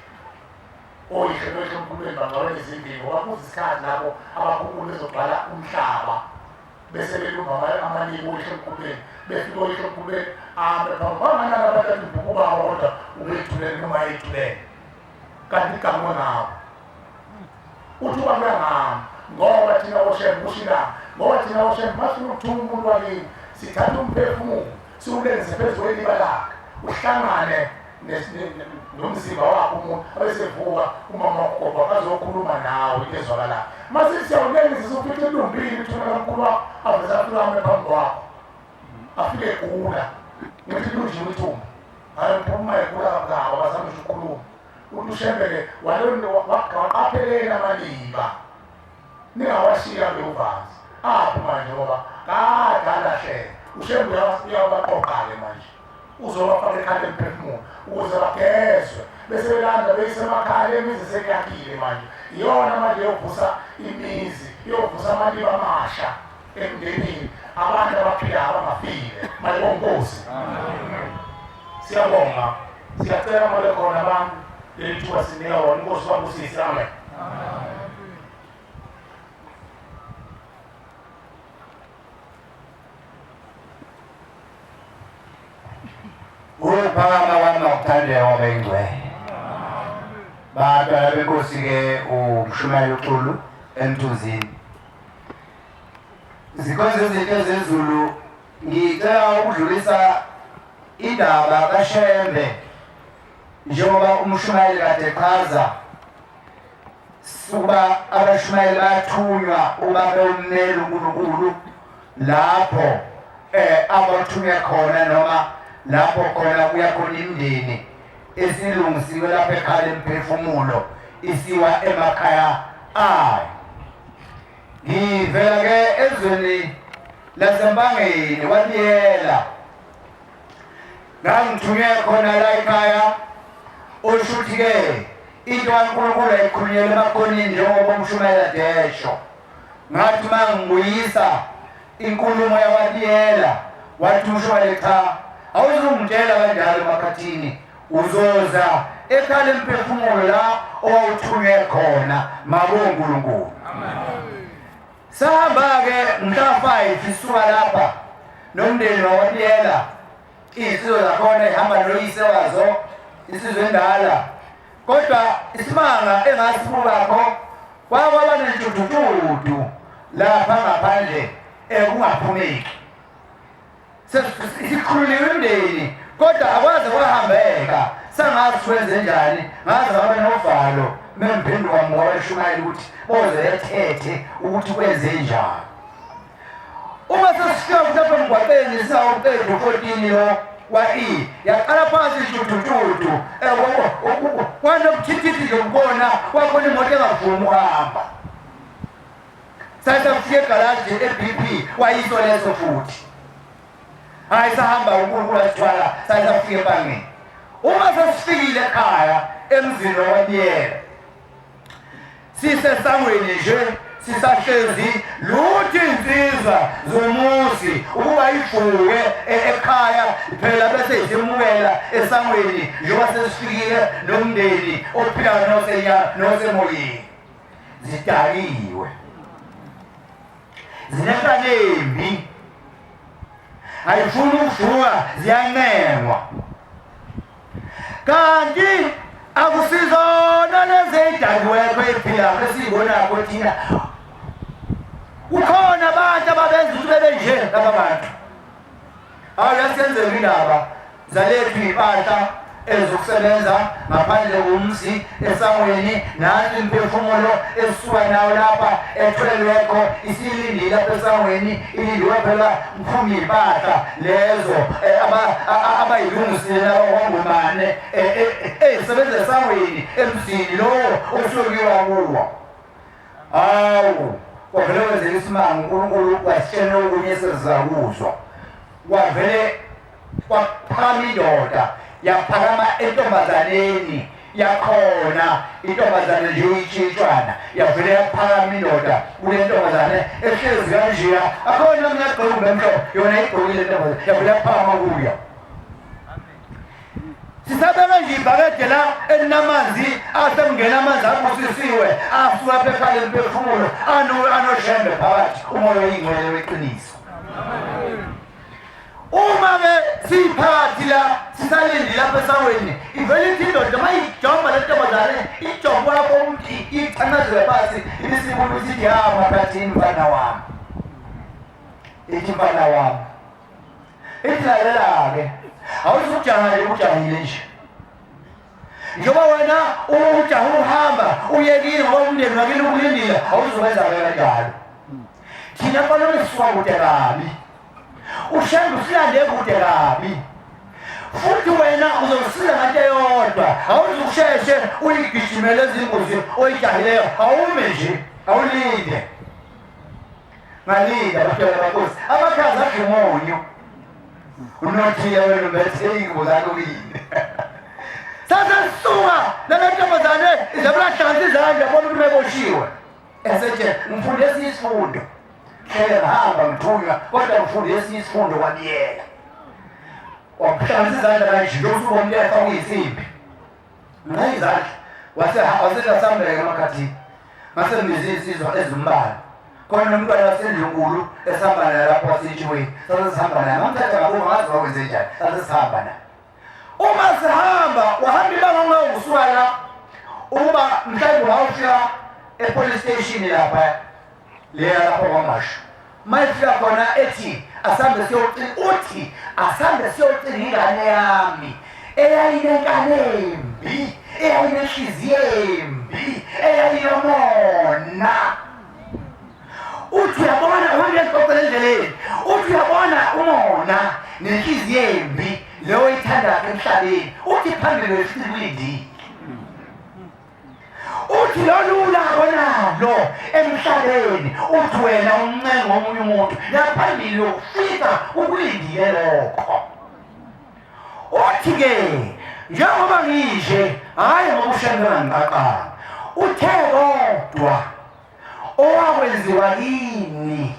Speaker 1: oyihlo noyihlomkhulu benu bangcwabela izindlini ngoba kuza isikhathi lapho abakhulu bezogcwala umhlaba bese belumba amalibo oyihlomkhulu benu befika oyihlomkhulu benu ame phambi banganani abantu athi ubaba kodwa ubethulele noma eyithulele kanti igama ngabo uthi uba kuyangami ngoba thina oshembe kushilanga ngoba thina oshembe masifuna ukuthuma umuntu wakini sithatha umphefumulo siwulengise phezu kweliba lakhe uhlangane nomzimba wakhe umuntu abesevuka umama wakho azokhuluma nawe into ezwakalayo mase siyawulengisa sofika elumbini ithuna kamkhulu wakho aveze afike ame phambi kwakho afike egula ngithi lunjiwe ithumba hayi uphuma egula kabi abazame ngisho ukukhuluma uthi ushembe-ke waqapheleni amaliba ningawashiya bewuvazi apho manje ngoba kade alahleka ushembe uyawabaqoqa-ke manje uzobafaka ekhanda emphefumulo ukuze bagezwe bese belanda beyise emakhaya imizi sekuyakhile manje iyona manje yovusa imizi yovusa amaliba amasha emndenini abantu abaphilayo abangafile manje bonkosi siyabonga siyacela male khona abantu leli thuba sinika wona inkosi babusise amen.
Speaker 4: Ukuphakama kwami makuthandeka kwabengcwele. Bantwana benkosi-ke umshumayeli uXulu eMthunzini. Zikhonza izinto zezulu ngicela ukudlulisa indaba kaShembe njengoba umshumayeli kade echaza ukuba abashumayeli bayathunywa uma bewummela uNkulunkulu lapho eh abathunywa khona noma lapho khona kuya khona imindeni esilungisiwe lapha ekhaya lemphefumulo isiwa emakhaya ayo. Ngivela ke ezweni laseMpangeni kwaBiyela. Ngangithunywe khona la ekhaya osho ukuthi ke into kaNkulunkulu ayikhulunyelwa emakhoneni njengoba umshumayela desho. Ngathi uma ngibuyisa inkulumo yakwaBiyela wathi umshumayeli cha awuzungitshela kanjalo emakhathini uzoza ekhala emphefumulo la owawuthunywe khona makuNkulunkulu. Sahamba-ke mhla 5 sisuka lapha nomndeni wakwaBiyela iy'nsizwa zakhona ihamba noyise wazo insizwa endala kodwa isimanga engasibukakho kwakwaba nentudutudu lapha ngaphandle ekungaphumeki sikhululiwe imndeni kodwa akwaze kwahambeka sangazi kwenze njani ngaze ngaba novalo mengiphenduka muka bashumayela ukuthi boze bethethe ukuthi kwenze njani uma sesifika lapha emgwaqeni singawuqedi u-14 lo wa-e yaqala phansi ishudutudu kwanobuthithithi nje kubona kwakhona imoto engavumi ukuhamba sasafika egalaji e-BP wayiso leso futhi hayi sahamba uNkulunkulu asithwala sasafika empangeni uma sesifikile ekhaya emzini wakwabiyela sisesangweni nje sisahlezi lutho insizwa zomuzi ukuba ivuke ekhaya phela bese isemukela esangweni njengoba sesifikile nomndeni ophilayo nosemoyeni zidakiwe zinenkani embi ayifuni ukuvuka ziyancengwa kanti akusizona lezi ey'dakiwekho ey'philakho esiyibonakho thina kukhona abantu ababenza ukuthi bebe nje laba bantu Hawu yasenzeka indaba zalethu impahla ezokusebenza ngaphandle komzi esangweni nansi imphefumulo esuka nawo lapha ethwelwekho isilindile lapha esangweni ilindiwe phela mphumi impahla lezo eh, abayilungisile laba kwangomane ezisebenza eh, eh, esangweni emzini lowo okusukiwa kuwo. Hawu, kwavele kwenzeka isimanga, uNkulunkulu wasitshela okunye esizakuzwa. Kwavele kwaphakama indoda, yaphakama entombazaneni yakhona, intombazane nje uyitshintshwana, yavele yaphakama indoda kule ntombazane ehlezi kanjeya, akhona mina agqoke umhlobo, yona igqokile intombazane, yavele yaphakama kuyo. Sisabeka nje ibhakede la elinamanzi asemngena amanzi abusisiwe asuka apha ekhala emphefumulo anoshembe phakathi umoya oyingcwele weqiniso. Uma ke siphakathi la sisalindile lapha esangweni ivele ithi indoda mayijomba le ntombazane ijomba lapho umuntu ichanazele phansi ibisibuya isithi ya maphathini mfana wami ithi mfana wami Ithi lalela-ke, awuzukujaha nje ujahile nje. Njengoba wena ujaha uhamba uyekile ngoba umndeni wakini ukulindile, awuzukwenza-ke kanjalo. Thina mfana sisuka kude kabi. Ushembe usilande kude kabi. Futhi wena uzosiza ngento eyodwa, awuzukusheshe uyigijimele ezingozi oyijahileyo, awume nje, awulinde. Ngalinda bantwana bankosi amakhaza adla umunyu unothiya wena umbethe iy'ngubo zakho kuyini sase sisuka lale ntombazane izabula hlanganisa izandla bona ukuthi beboshiwe esethe ngifunde esinye isifundo hlele ngihamba ngithunywa kodwa ngifunde esinye isifundo kwabiyela wakuhlanganisa izandla kanje njengoba umuntu efaka iy'nsimbi Ngayi izandla wase waselasambeka emakhathini ngase ngibiza insizwa ezimbalwa khona nomntwana wasendlunkulu esihamba naye lapho wasetshiweni sase sihamba naye ngamthatha ngabonga ngazi wakwenze njani sase sihamba naye uma sihamba wahamba ibanga ongawusuka la ukuba mhlawumbe wawufika epolice station lapha leya lapho kwamashu mayifika khona ethi asambe siyocina uthi asambe siyocina ingane yami eyayinenkani embi eyayinenhliziyo embi eyayinomona uthi uyabona uhambe uyazixoxela endleleni uthi uyabona umona nenhliziyo embi leyo oyithandayo emhlabeni uthi phambili wefika kulindile uthi lolu ulaka onalo emhlabeni uthi wena uncenga omunye umuntu naphambili ukufika ukulindile lokho uthi-ke njengoba nginje hhayi ngoba ushembe ngangiqaqanga uthe kodwa owakwenziwa kini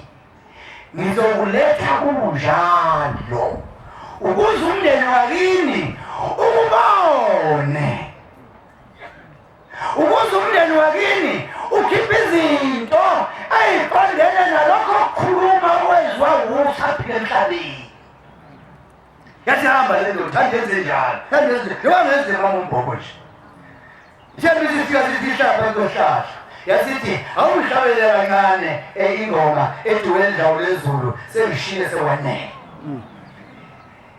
Speaker 4: ngizokuletha kunjalo ukuze umndeni wakini ukubone ukuze umndeni wakini ukhiphe izinto eziqondene nalokho okukhuluma okwenziwa wusaphila emhlabeni yathi hamba le ndoda thanda yenze njalo thanda yenze njengoba ngenze mama umbhoko nje Thembi sifika sithi ihlapha kuyohlahla yasithi awungihlabelele kancane eh, ingoma eduwe ndawo lezulu sengishile sekwanele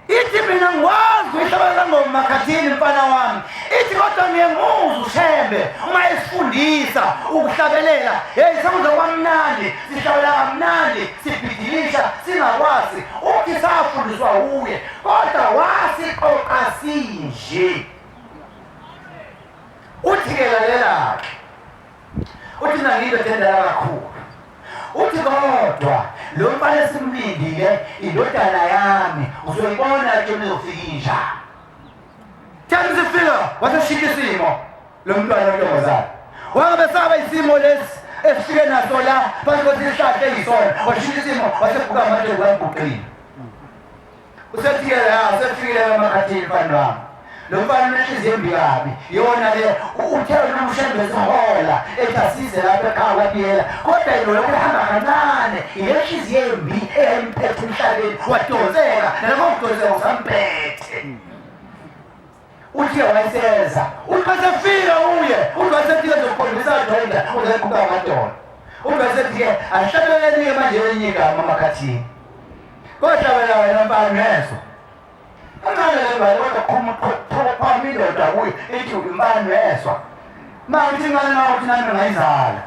Speaker 4: Ithi mina ngikwazi ukuhlabela ngoma makhathini mfana wami. Ithi kodwa ngiye nguzwe uShembe uma esifundisa ukuhlabelela. Hey sekuze kwamnandi, sihlabela kamnandi, sibhidilisha singakwazi. Uthi safundiswa uye kodwa wasiqoqa sinje. Uthi ke lalela-ke. Uthi mina ngiyindoda endala kakhulu. Uthi kodwa lo mfana esimlindile indodana yami uzoyibona ke izofika injani. Themba isifika waseshintsha isimo lo mntwana wentombazane. Wangabe saba isimo lesi esifike naso la phansi kokuthi isihlahla eyisona washintsha isimo wasebhuka amathembu kamguqile. Usefikile la, usefikile emakhathini mfana wami. Lo mfana unenhliziyo embi kabi. Yona le uthe noma ushembe sihola ethi asize lapha ekhaya kwabiyela. Kodwa yena lokhu ehamba kancane ile nhliziyo embi eyayimphethe emhlabeni wadonseka nalokho kudonseka usamphethe. Uthi wayeseza. Uthi masefika uye, uthi wasefika zokukhombisa doda, uzokuba amadolo. Uthi wasefike ahlabeleni manje elinye igama makhathini. Kodwa wena wena mfana ngezwa. Kancane le mbali kodwa khuma phama indoda kuyo ithi mfana ngezwa. Manje ingane nawo uthi nami ngayizala.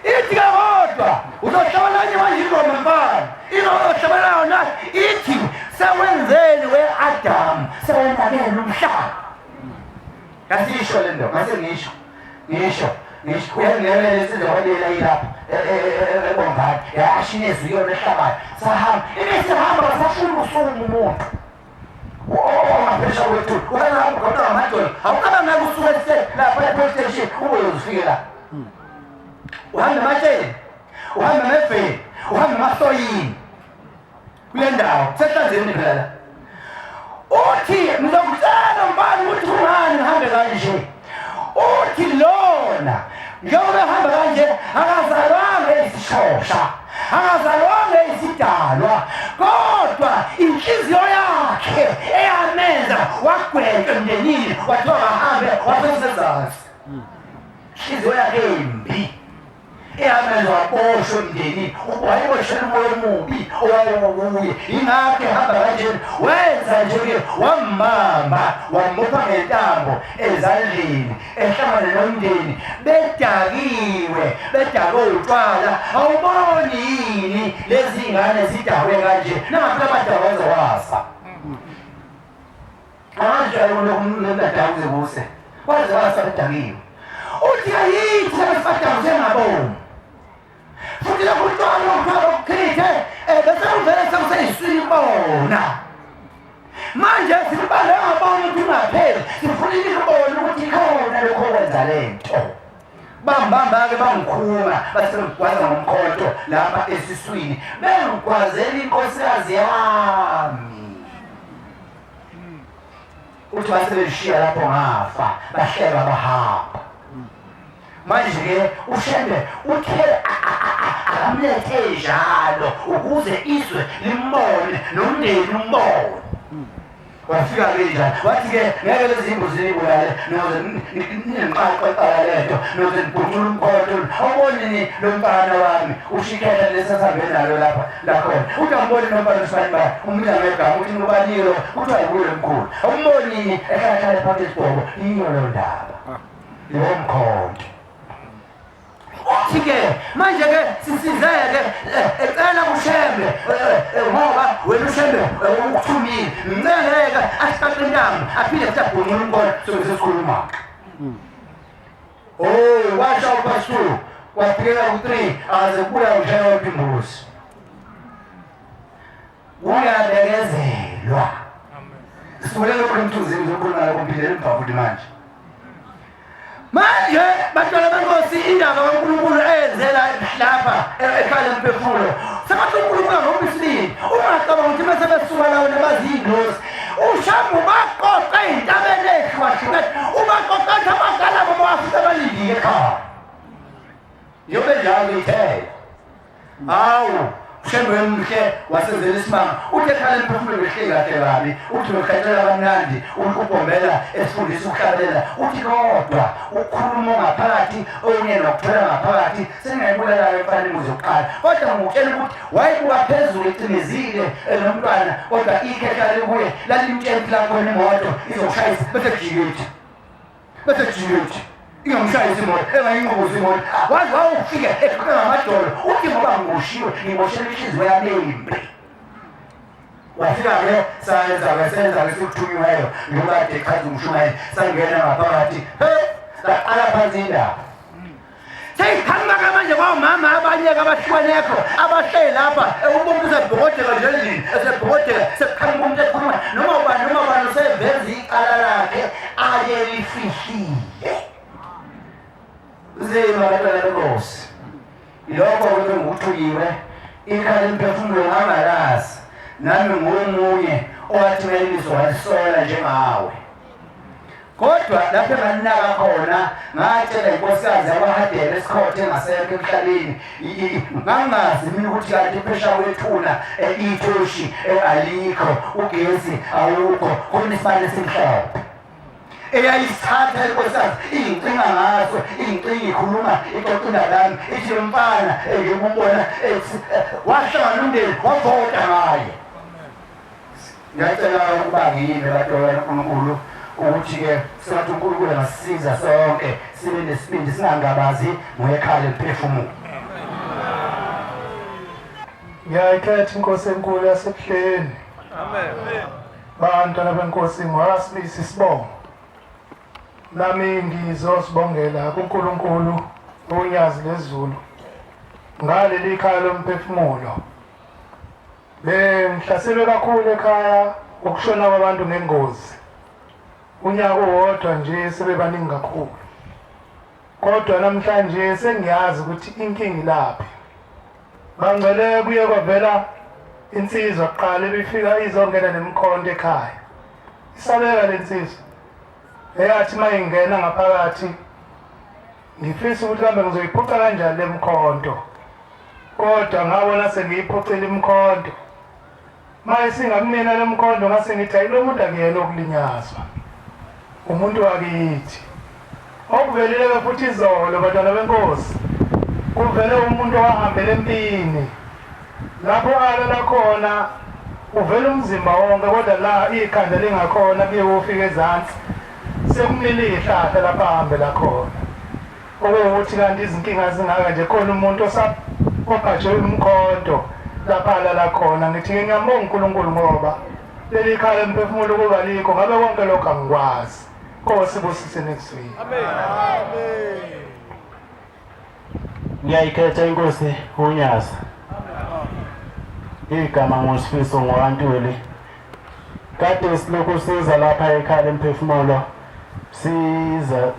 Speaker 4: Ithi ke kodwa uzohlabela enye manje ingoma mfana. Ingoma ohlabela yona ithi sewenzeni we-Adam sewonakele umhlaba. Ngasisho le ndoda, ngase ngisho. Ngisho. Ngisho uyangilekelela insizwa kwabela ilapha ebongani yasho inezwi yona ehlabayo. Sahamba ibisihamba basafuna ukusukuma umuntu ongaphesha kwethu ukahamba kodwa ngamadolo awucabangi ngeke usuke lapha e-police station ube uyozifike la uhambe ematsheni uhambe emeveni uhambe emasoyini kule ndawo sehlanzeni phela la uthi ngizokutshela mbani ukuthi kungani ngihambe kanje uthi lona njengoba ehamba kanje akazalwanga eyisishosha akazalwanga eyisidalwa kodwa inhliziyo yakhe eyamenza wagwetshwa emndenini wathiwa kahambe wasesezansi inhliziyo yakhe imbi Eyamenza waboshwa emndenini wayeboshela umoya omubi owawukuye ingakho ehamba kanjena wenza nje-ke wambamba wambopha ngentambo ezandleni ehlangane nomndeni bedakiwe bedakwe utshwala awuboni yini lezi ngane zidakwe kanje nangaphela abadakwa waze wasa Angazi lokhu kuze kuse. Waze wasa bedakiwe. Uthi ayithi abafadayo njengabomu. Futhi lokhu utshwala okuthiwa okuchithe eh bese kuvele sekuseyiswini kubona. Manje sibale ngabona ukuthi ungapheli, sifuna ikubona ukuthi ikhona lokho okwenza lento. Bambamba-ke bangikhunga base bengigwaza ngomkhonto lapha esiswini bengigwazela inkosikazi yami. Uthi basebeshiya lapho ngafa bahleka bahamba. Manje ke uShembe uthe akamlethe njalo ukuze izwe limbone nomndeni umbone. Wafika ke njalo wathi ke ngeke lezi imbuzi nibulale noze ninqaqe qala lento noze nibhuncula umkhonto awuboni lo mfana wami ushikela lesi asambe nalo lapha lakhona uthi awumboni nomfana usibani bani umuntu angegama uthi ubanilo kuthiwa yikuye mkhulu awumbonini ehlalahlala ephatha isigqoko iyo leyo ndaba lowo mkhonto uthi ke manje ke sisizeke ecela kushembe ngoba wena ushembe ukuthumile mncengeke asiqaqe intambo aphinde futhi abhunqule umkhono sobe sesikhuluma Oh, washa uPastor kwafikela ku-3 aze kubuya ushaya yonke imbuzi. Kuyabekezelwa. Sibulele lokho emthunzini uzokhuluma lokho phindele emva futhi manje. Manje bantwana benkosi indaba kaNkulunkulu eyenzela lapha ekhaya lemphefumulo. Sekathi uNkulunkulu ngoba isibili. Ungacabanga ukuthi mase besuka lawo nabaziyingozi. Ushambu baqoqa ey'ntabeni ey'hlukahlukene ubaqoqa athi amakalabo bawafika balindile ekhaya njengoba enjalo ithela hawu ushembe emhle wasenzela isimanga uthi ekhala emphefumulweni wehleli kahle kabi uthi ukhethela kamnandi ugombela esifundisa ukuhlabelela uthi kodwa ukukhuluma ngaphakathi okunye nokuthola ngaphakathi sengingayibulalayo mfana imbuzi yokuqala kodwa ngikutshela ukuthi Wayebuka phezulu ecimezile enomntwana kodwa ikhehla likuye lalimtshela ukuthi lakhona imoto izokushayisa bese kujike bese kujike ingamshayisa imoto engayinqubuza imoto waze wawufika eqhuqa ngamadolo uthi ngoba ngiboshiwe ngiboshela inhliziyo yami embi wafika-ke sayenza-ke senza-ke sikuthunyiweyo njengoba kade echaza umshumayeli sangena ngaphakathi he saqala phansi indaba Seyiqhamuka manje kwawumama abanye-ke abahlukanekho abahleli lapha umuntu usebhokodeka nje endlini esebhokodeka sekuqhamuka umuntu ekhuluma noma ubani noma ubani useveza icala lakhe ayelifihlile nzima bantwana benkosi lokho ukuthi ngikuthukiwe ikhala emphefumulo ngangalazi nami ngumunye owathi ngayilizwa walisola njengawe Kodwa lapho enganinaka khona ngatshela inkosikazi yakwaHadebe esikhothe engasekho emhlabeni ngangazi mina ukuthi kanti iphesha kwethuna eh, ithoshi eh, alikho ugesi awukho khona isibane esimhlophe eyayisithatha inkosikazi ingicinga ngaso ingicinga ikhuluma ixoxa indaba yami ithi lo mfana engikumbona wahlangana umndeni wavota ngaye Ngiyacela ukuba ngime bantwana kaNkulunkulu ukuthi-ke sengathi uNkulunkulu angasisiza sonke sibe nesibindi singangabazi ngoyekhala emphefumulo.
Speaker 5: Ngiyayikhetha inkosi enkulu yasebuhleni.
Speaker 3: Amen.
Speaker 5: Bantwana benkosi ngwakasibisi isibongo. Nami ngizosibongela kuNkulunkulu uNyazi lezulu ngaleli khaya lomphefumulo. Bengihlaselwe kakhulu ekhaya ukushona kwabantu ngengozi. Unyaka owodwa nje sebebaningi kakhulu. Kodwa namhlanje sengiyazi ukuthi inkinga ilaphi. Bangcwele kuye kwavela insizwa kuqala ebifika izongena nemikhonto ekhaya. Isabeka le nsizwa. Eyathi uma ingena ngaphakathi ngifisa ukuthi kambe ngizoyiphuca kanjani le mkhonto. Kodwa ngabona sengiyiphucile imikhonto. Maye singamnina lo mkhondo ngase ngithi ayi lo muntu akuyena okulinyazwa. Umuntu wakithi. Okuvelile-ke futhi izolo bantwana benkosi kuvele umuntu owahambela empini. Lapho alala khona uvela umzimba wonke kodwa la ikhanda lingakhona kuye kufika ezansi sekumile ihlahla lapha ahambela khona. Okuwukuthi kanti izinkinga zingaka nje khona umuntu obhajwe umkhonto lapha alala khona. Ngithi-ke ngiyambonga uNkulunkulu ngoba leli khaya lemphefumulo ukuba likho ngabe konke lokhu angikwazi. Nkosi busise nekuzwile.
Speaker 3: Amen. Ngiyayikhetha inkosi uNyazi. Igama nguSifiso ngokaNtuli. Kade silokhu siza lapha ekhaya lemphefumulo siza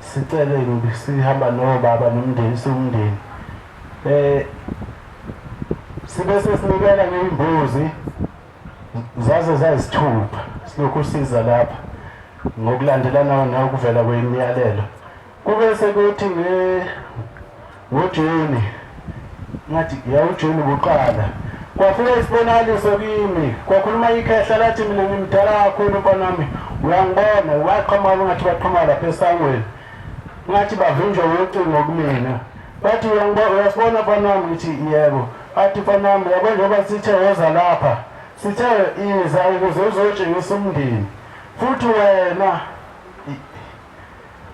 Speaker 3: sicele sihamba nobaba nomndeni siwumndeni. Eh sibe sesinikela ngeyimbuzi zaze zayisithupha silokhu siza lapha ngokulandelana nokuvela kwemiyalelo. Kube sekuthi nge ngoJuni ngathi ya uJuni kuqala kwafika isibonakaliso kimi kwakhuluma ikhehla lathi mina ngimdala kakhulu mfana wami uyangibona waqhamuka ngathi baqhamuka lapha esangweni ngathi bavinjwa ucingo kumina bathi uyasibona mfana wami ngithi yebo athi mfana wami yabo njengoba sithe woza lapha sithe iza ukuze uzotshengisa umndeni futhi wena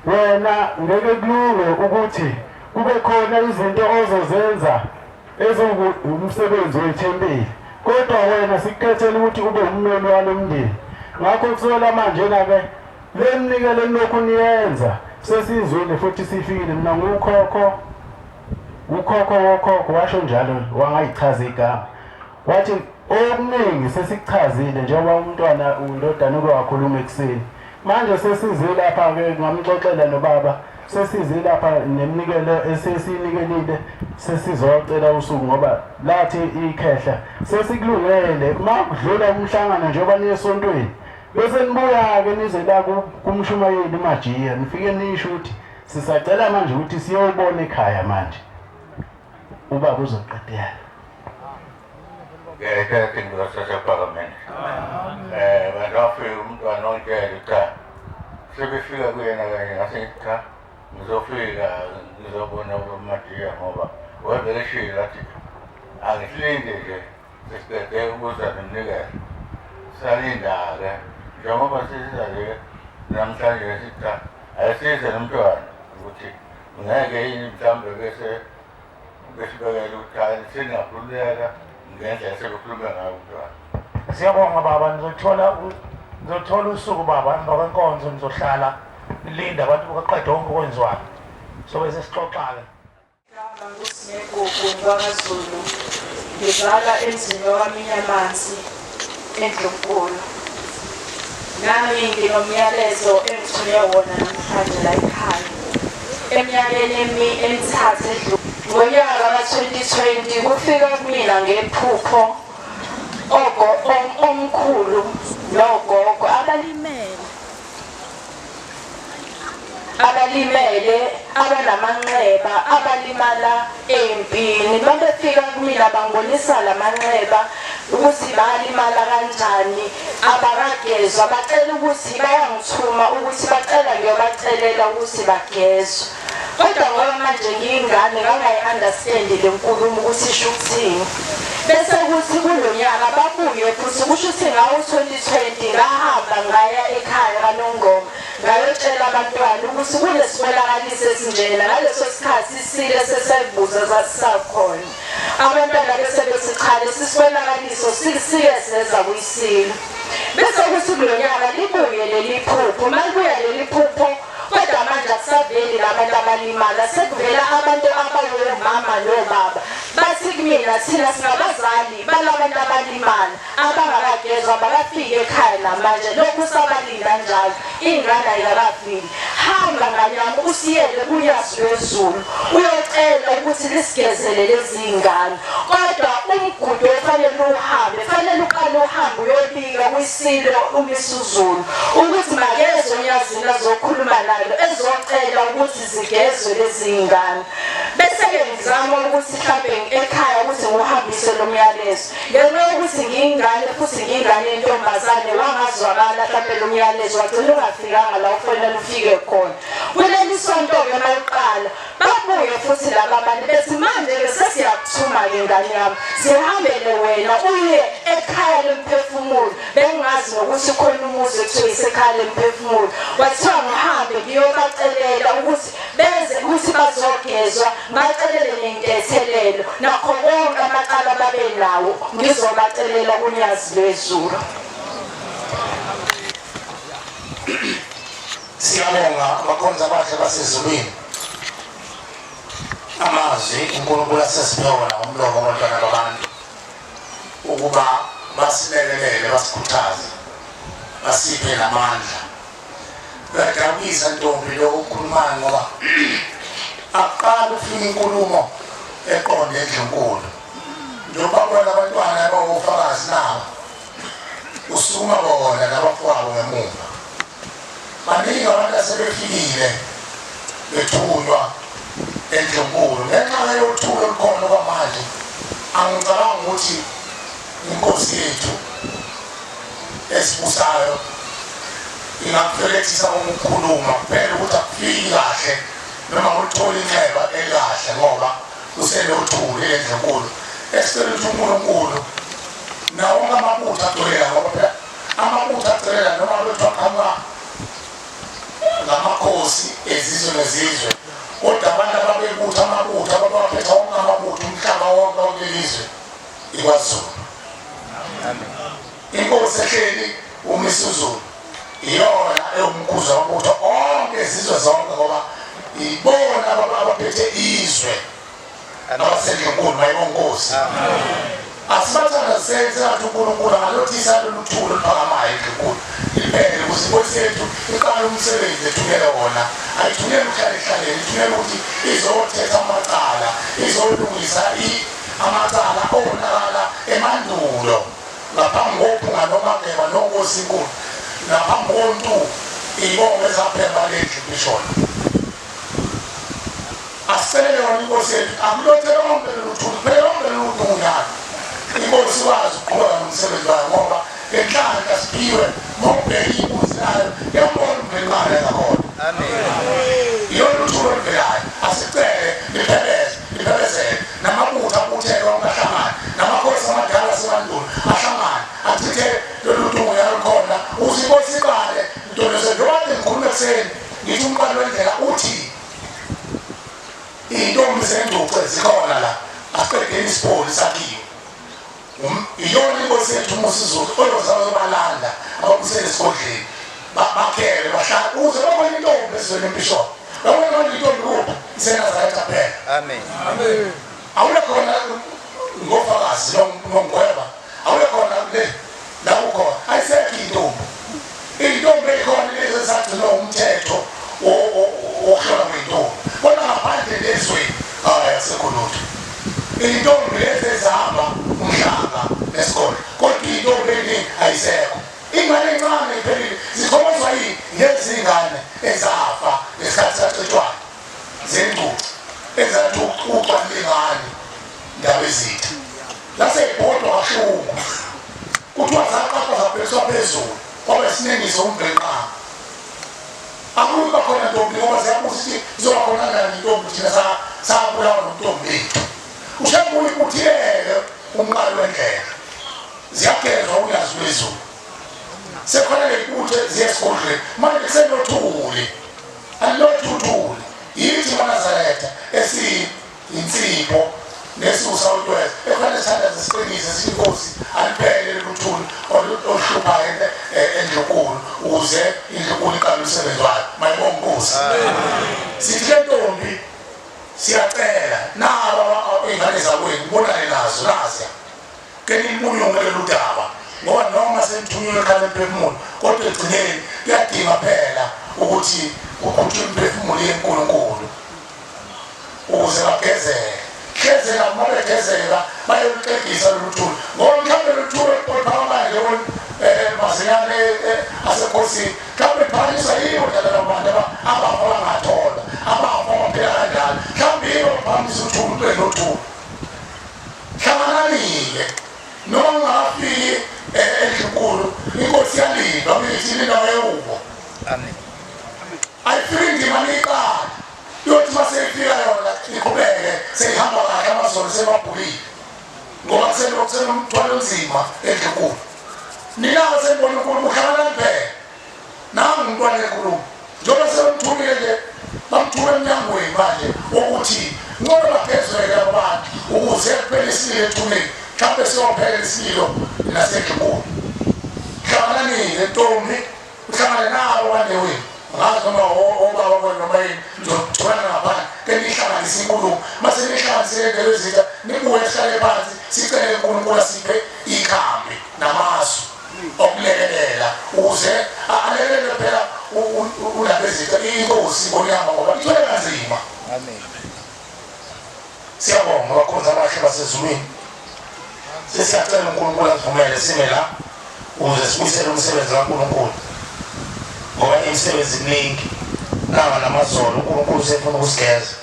Speaker 3: Wena ngeke kulunge ukuthi kube khona izinto ozozenza eziwumsebenzi wethempeli, kodwa wena sikukhethela ukuthi ube ummeli walo mndeni. Ngakho kusukela manje-na-ke le mnikelo enilokhu niyenza sesiyizwile futhi sifikile. Mina ngukhokho, ukhokho wokhokho, washo njalo wangayichaza igama. Wathi okuningi sesikuchazile njengoba umntwana undodana uke wakhuluma ekuseni. Manje sesize lapha-ke ngamxoxela nobaba sesize lapha neminikelo esesiyinikelile sesizocela usuku ngoba lathi ikhehla sesikulungele uma kudlula umhlangano njengoba niye esontweni bese nibuya-ke nize la kumshumayeli umajiya nifike nisho ukuthi sisacela manje ukuthi siyobona ekhaya manje ubaba uzoqedela
Speaker 2: Ngiyayithatha into kaSasha Phakameni. Eh bantu wafika umntwana ontshela cha. Sebefika kuyena kanye ngase ngithi cha ngizofika ngizobona uMadiya ngoba wevele eshilo athi angisilinde nje sesiqede ukuza nomnikelo. Salinda-ke njengoba sisiza nje namhlanje sithi cha ayisize nomntwana ukuthi ngeke yini mhlawumbe bese besibekela ukuthi hayi sengiyakhululeka ngendlela sebekhuluma ngayo umntwana.
Speaker 1: Siyabonga baba, nizothola nizothola usuku baba emva kwenkonzo nizohlala nilinde abantu baqede konke okwenziwayo. Sobe sesixoxa-ke.
Speaker 6: Igama nguSinegugu ngwakaZulu. Ngizalwa emzini wakwaMinyamanzi eNdlunkulu. Nami nginomyalezo engithunywe wona namhlanje la ekhaya. Eminyakeni emithathu edlule, ngonyaka ka-2020 kufika kumina ngephupho omkhulu nogogo abalimele abalimele abanamanxeba abalimala empini babefika kumina bangibonisa lamanxeba ukuthi balimala kanjani abakagezwa bacela ukuthi bayangithuma ukuthi bacela ngiyobacelela ukuthi bagezwe kodwa ngoba manje ngiyingane ngangayi-understandi le nkulumo ukuthi isho ukuthini bese kuthi kulo nyaka babuye futhi kusho ukuthi ngawo-2020 ngahamba ngaya ekhaya kanongoma ngayotshela abantwana ukuthi kunesibonakaliso esinjena ngaleso sikhathi isile sesebuza sasisakhona abantwana bese bethi cha lesi sibonakaliso sike seza kuyisilo bese kuthi kulo nyaka libuye leli phupho malibuya leli phupho. Kodwa manje akusaveli labantu abalimala, sekuvela abantu abangomama nobaba. Bathi kumina thina singabazali balabantu abalimala abangakagezwa abakafiki ekhaya namanje lokhu sabalinda njalo ingane ayikakafiki. Hamba ngane yami usiyele kuNyazi lwezulu uyocela ukuthi lisigezele lezi ngane. Kodwa umgudu ofanele uhambe fanele uqale uhambe uyobika kwiSilo uMisuzulu ukuthi makeze oNyazini azokhuluma nalo ezocela ukuthi zigezwe lezi ngane. Bese-ke ngizama ukuthi mhlampe ekhaya ukuthi ngiwuhambise lo myalezo. Ngenxa yokuthi ngiyingane futhi ngiyingane yentombazane wangazwakala mhlampe lo myalezo wagcina ungafikanga la ufanele ufike khona. Kuleli sonto-ke uma uqala babuye futhi laba bantu bethi manje-ke sesiyakuthuma-ke ngane yami sihambele wena uye ekhaya lemphefumulo. Bengingazi nokuthi khona umuzi ekuthiwa isekhaya lemphefumulo. Kwathiwa ngihambe ngiyobacelela ukuthi beze ukuthi bazogezwa bacelele nentethelelo nakho konke amacala babenawo ngizobacelela kuNyazi lwezulu.
Speaker 1: Siyabonga abakhonzi abahle basezulwini. Amazwi uNkulunkulu asesiphe wona ngomlomo wabantwana babantu ukuba basilekelele basikhuthaze basiphe namandla. Kuyadabukisa ntombi lokho okukhulumayo ngoba akuqali ukufika inkulumo eqonde endlunkulu. Njengoba bona abantwana abawofakazi nabo usukuma bona nabafowabo ngemuva. Baningi abantu asebefikile bethunywa endlunkulu ngenxa yothulo olukhona kwamanje. Angicabangi ukuthi inkosi yethu esibusayo ingakufelethisa ukukhuluma kuphela ukuthi akufiki kahle noma ngolithola inxeba elikahle ngoba usenothuli endlunkulu esicela ukuthi uNkulunkulu nawo wonke amabutho agcwele ngoba phela amabutho agcwele noma bethiwa qhamuka ngamakhosi ezizwe nezizwe kodwa abantu ababebutha amabutho ababaphethe wonke amabutho umhlaba wonke wonke ilizwe iKwaZulu. Inkosi ehleli uMisuzulu iyona ewumkhuzi wamabutho onke izizwe zonke ngoba ibona abaphethe izwe abasendlunkulu mayibonkosi. Asibathandaziseni sengathi uNkulunkulu angalothisa lolu thulo oluphakamayo endlunkulu liphele ukuze inkosi yethu iqale umsebenzi ethumele wona. Ayithumele ukuhlala ehlaleni, ithumele ukuthi izothetha amacala, izolungisa amacala onakala emandulo ngaphambi kophunga nomageba nonkosinkulu ngaphambi kontu ibongo ezaphemba lendlu bishona asicelele yona inkosi yethu akulothe lonke lolu thuli phele lonke lolu dungunyana inkosi ikwazi ukuqhubeka nomsebenzi wayo ngoba le nhlanhla siphiwe mawubheka inkunzi yayo yambona umvelinqane ngakhona iyona uthulo oluvelayo asicele liphebeze liphebezele namabutho abutheke onke ahlangane namakhosi amadala asemandulo ahlangane achithe lolu dungu yalukhona ukuze inkosi iqale ntombese njengoba ngikhuluma ekuseni ngithi umqali wendlela uthi iy'ntombi zengcuce zikhona la asiqedeni isipoli sakhiwe iyona inkosi yethu uMusizulu oyoza bayobalanda ababusele esigodleni bakhele bahlala ukuze babone intombi esizweni empisholo babone manje intombi kuphi iseNazaretha kuphela
Speaker 4: amen
Speaker 1: amen awule khona ngofakazi nongweba awule khona le la ukhona ayisekho intombi intombi ekhona lezi esagcinwa umthetho wokuhlola kweyintombi kodwa ngaphandle lezweni hayi akusekho lutho iy'ntombi lezi ezihamba umhlanga nesikole kodwa iy'ntombi ey'ningi ayisekho ingane encane iphelile zithokozwa yini ngezingane ezafa ngesikhathi sacetshwana zengcucu ezathi ukuxuxwa lingane ndaba ezitha laseyibhodwa kahlungu kuthiwa zaqaqwa zabhekiswa phezulu kwaba isinengiso umbhenqanga akuyi bakhona ntombi ngoba ziyabuza ukuthi izoba khona kanjani intombi thina sabulawa nontombi bethu ushebuye uthiyeke umqali wendlela ziyagezwa unyazi lwezulu sekhona lelibutho ziye esigodlweni manje kusenothuli alilothi uthuli yithi manazaretha esiyinsipho nesiwusawutweza ekufanele sithandaze siqinise sithi inkosi aliphele lolu thuli oluhluphayo endlunkulu ukuze indlunkulu iqale umsebenzi wayo. Mayibonge inkosi. Sithi le ntombi siyacela naba iy'ngane zakwenu bonane nazo naziya ke nilibuyunge lolu daba ngoba noma senithunyelwe ekhaya lemphefumulo kodwa ekugcineni kuyadinga phela ukuthi kukhutshwe imiphefumulo yenkulunkulu ukuze bagezeke hleze nabo uma begezeka bayoluxegisa lolu thuli ngoba mhlawumbe lolu thuli oluphaka manje mazinyane asekhosini mhlawumbe liphakanyiswa yibo dala labo bantu abafa bangathola abafa baphila kanjalo mhlawumbe yibo baphakamisa uthuli kube nothuli. Hlanganani-ke noma ngingakafiki endlunkulu inkosi yalindwa ngithi ilinda wewubo. Amen. Ayifiki indima niyiqala iyothi uma seyifika yona iqhubeke seyihamba kahle amazolo sebabhulile ngoba kusenomthwalo onzima endlunkulu. Nina-ke senibona unkulunkulu uhlanganani phela nangu umntwana ekhuluma njengoba sebemthumile nje bamthume emnyangweni manje wokuthi ngcono bagezweke laba bantu ukuze kuphele isililo ethuneni mhlawumbe siyophela isililo nasendlunkulu. Hlangananile ntombi uhlangane nabo banewenu ngazi noma obaba kwenu noma yini nizotholana ngaphandle ke nihlanganise inkulumo mase nihlanganisile ndebe ezitha nibuye sihlale phansi sicele uNkulunkulu asiphe ikhambi namasu okulekelela ukuze alekelele phela uNdabezitha inkosi Ngonyama ngoba ithwele kanzima. Amen. Siyabonga bakhonzi abahle basezulwini. Sesiyacela uNkulunkulu asivumele sime la ukuze sibuyisele umsebenzi kaNkulunkulu ngoba imisebenzi miningi nanga namazolo uNkulunkulu usefuna ukusigeza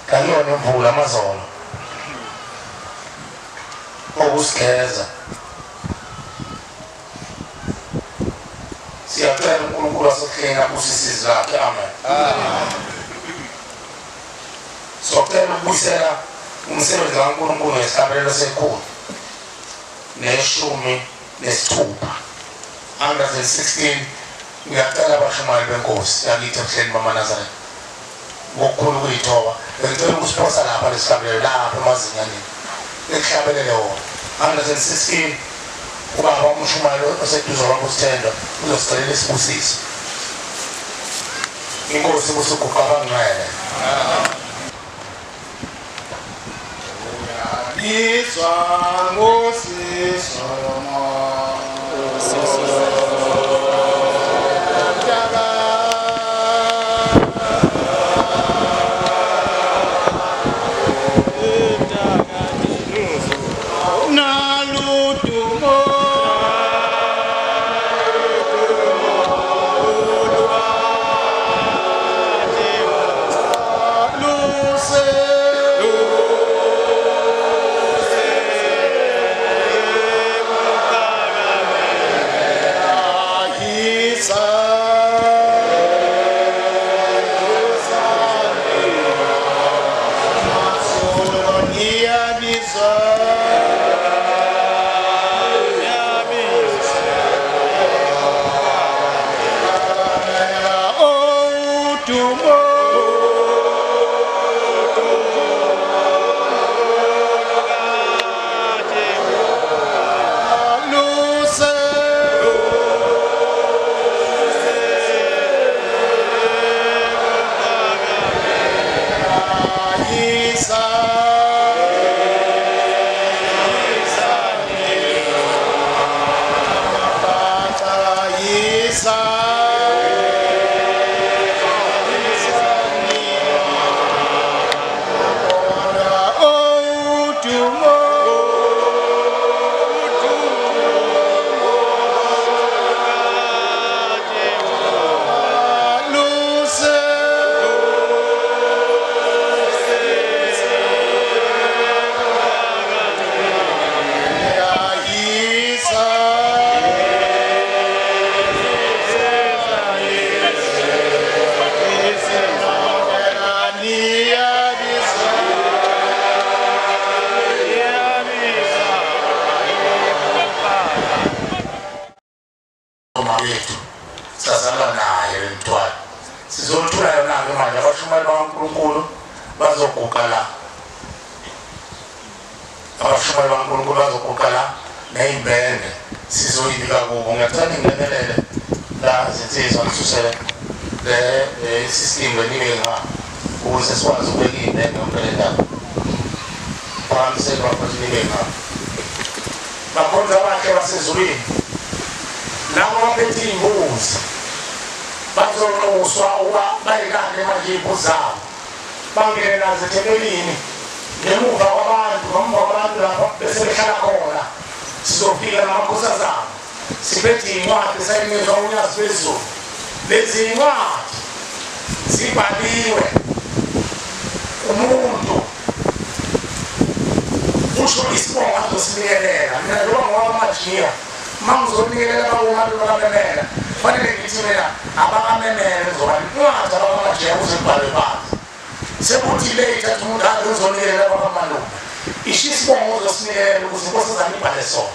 Speaker 1: kakuyona imvula amazolo okusigeza. Siyacela uNkulunkulu wasebuhleni abusise izwi lakhe. Amen. Socela ukubuyisela umsebenzi kaNkulunkulu ngesihlabelelo sekhulu neshumi nesithupha 116. Ngiyacela abashumayeli benkosi yakithi ebuhleni bamaNazaretha ngokukhulu ukuyithoba bengicela ukusiphosa lapha lesihlabelelo lapha emazinyaneni ekuhlabelele wona 116. Ubaba umshumayeli oseduze kwakho usithendwa uzosicelela isibusiso. Inkosi ibusuguqa abangcwele.
Speaker 7: Uyabizwa Nkosi Solomon.
Speaker 1: Mawethu sazalwa naye le mntwana sizothula yona-ke manje abashumayeli bakaNkulunkulu bazoguqa la. Abashumayeli bakaNkulunkulu bazoguqa la neyimbenge sizoyibika kubo. Ngiyacela ningilekelele la zinsizwa nisusele le le system lenibe nga ukuze sikwazi ukubeka iy'mbenge yonke le ndaba. Phakamiseni bafowethu nibe nga. Bakhonza abahle basezulwini labo baphethe iy'mbuzi bazonxuswa ukuba bayilande manje iy'mbuzi zabo bangene nazo ethempelini ngemuva kwabantu ngemuva kwabantu lapho bese behlala khona sizofika namakhosazana siphethe iy'ncwadi esayinizwa unyazi lwezulu lezi ncwadi zibhaliwe umuntu usho isibongo azosinikelela mina njengoba ngowamajiya uma ngizonikelela bakumalume bakamemela fanele ngithi mina abakamemela ngizoba incwadi abakamajiya kuze kubhalwe phansi sekuthi le ithatha umuntu ade uzonikelela bakamalume isho isibongo uzosinikelela ukuze inkosazane ibhale sona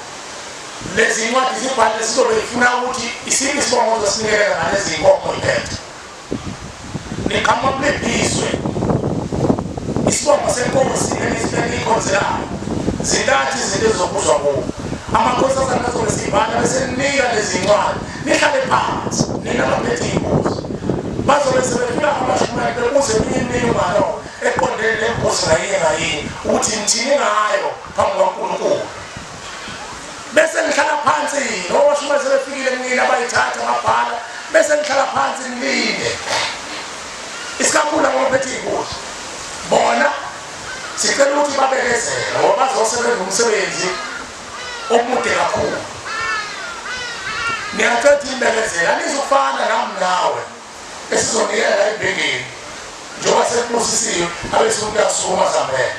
Speaker 1: lezi ncwadi zibhale sizobe ifuna ukuthi isiphi isibongo uzosinikelela ngalezi nkomo iphethe niqhamuka kuliphi izwe isibongo senkosi eniyikhonzelayo zintathu izinto ezizobuzwa kuwo amakhosazana azobe siyibhala bese ninika lezi ncwadi nihlale phansi nina abaphethe iy'mbuzi bazobe sebefika amashumayeli bebuze eminye imininingwane eqondene nembuzi ngayinye ngayinye ukuthi nithini ngayo phambi kwaNkulunkulu bese ngihlala phansi ngoba shume sebefikile kumina bayithatha babhala bese ngihlala phansi ngilinde isikakhulu abaphethe iy'nkundla bona sicela ukuthi babekezele ngoba bazosebenza umsebenzi omude kakhulu ngiyacela ukuthi nibekezele anizufana nami nawe esizonikela la ebhengeni njengoba sekubusisiwe abese umuntu asukuma sambele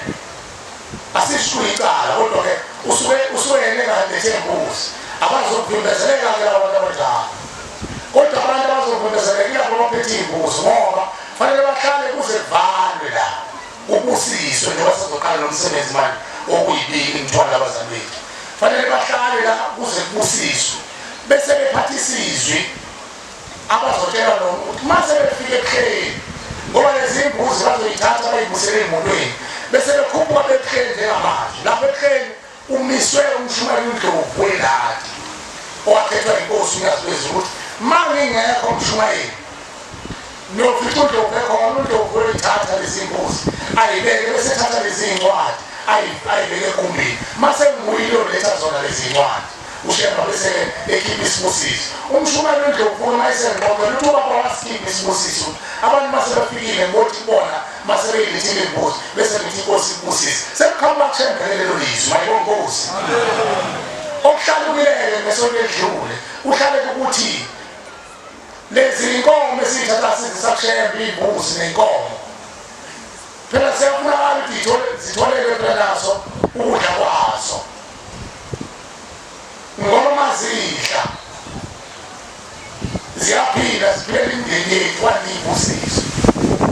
Speaker 1: asisho icala kodwa ke usuke usuke yena engalethe imbuzi abazovimbezeleka ke labo bantu abanjalo kodwa abantu abazovimbezeleka ilabo abaphethe iy'mbuzi ngoba fanele bahlale kuze kuvalwe la kubusiswe njengoba sezoqala lo msebenzi manje wokuyibika imithwalo abazali bethu fanele bahlale la kuze kubusiswe bese bephatha isizwi abazotshela lona ukuthi uma sebefika ebuhleni ngoba lezi mbuzi bazoyithatha bayibusele ey'motweni bese bekhuphuka bebuhleni njengamanje lapho ebuhleni umiswe umshumayeli uNdlovu weladi owakhethwa inkosi uNyazi lwezulu ukuthi ma ngingekho umshumayeli niyofica uNdlovu ekhona uNdlovu uyithatha lezi mbuzi ayibeke bese ethatha lezi ncwadi ayibeke egumbini mase ngibuyile uyoletha zona lezi ncwadi uShemba bese ekhipha isibusiso umshumayeli uNdlovu uma esengixoxela uthi ubaba wasikhipha isibusiso abantu mase befikile ngothi kubona mase beyilethile imbuzi bese ngithi inkosi ibusise sekuqhamuka kushembele lelo lizwi mayibonga inkosi okuhlalukileke ngesonto edlule kuhlale ukuthi lezi inkomo esiyithatha sizisakushemba iy'mbuzi ney'nkomo phela siyafunakala ukuthi zitholele phela nazo ukudla kwazo ngoba mazidla ziyaphila ziphilela imindeni yethu waniyibusiswa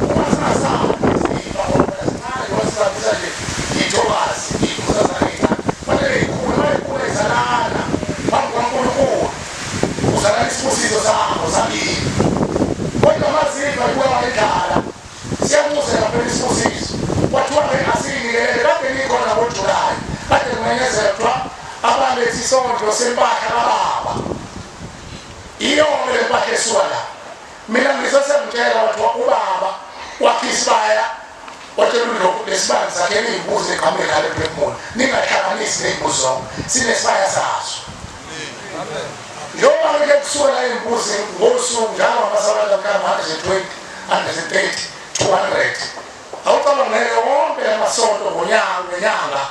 Speaker 1: uma singasabi zifa ngoba sincane ngoba sizabisa nje ithokazi ikhosazane incane fanele ikhule uma ikhule izalana phambi kwaNkulunkulu uzalana isibusiso sakho sakini kodwa mazifa ibulawa indlala Siyamuzela phela isibusiso. Kwathiwa ke asiyinikelele kade nikhona ngoJulayi. Kade kumenyezela kuthiwa abalethe isondlo sempahla kababa. Iyona le mpahla esuka la. Mina ngisesengitshela kwathiwa ubaba wakhe isibaya watshela uNdlovu lesibaya sakhele iy'mbuzi eqhamuke ngale Blackmoor. Ningahlanganisi ney'mbuzi zonke. Sinesibaya saso. Njengoba ke kusuka la iy'mbuzi ngosuku njalo ngamasabatha mhlawumbe 120 130 200 awucabangele wonke amasonto ngonyaka ngenyanga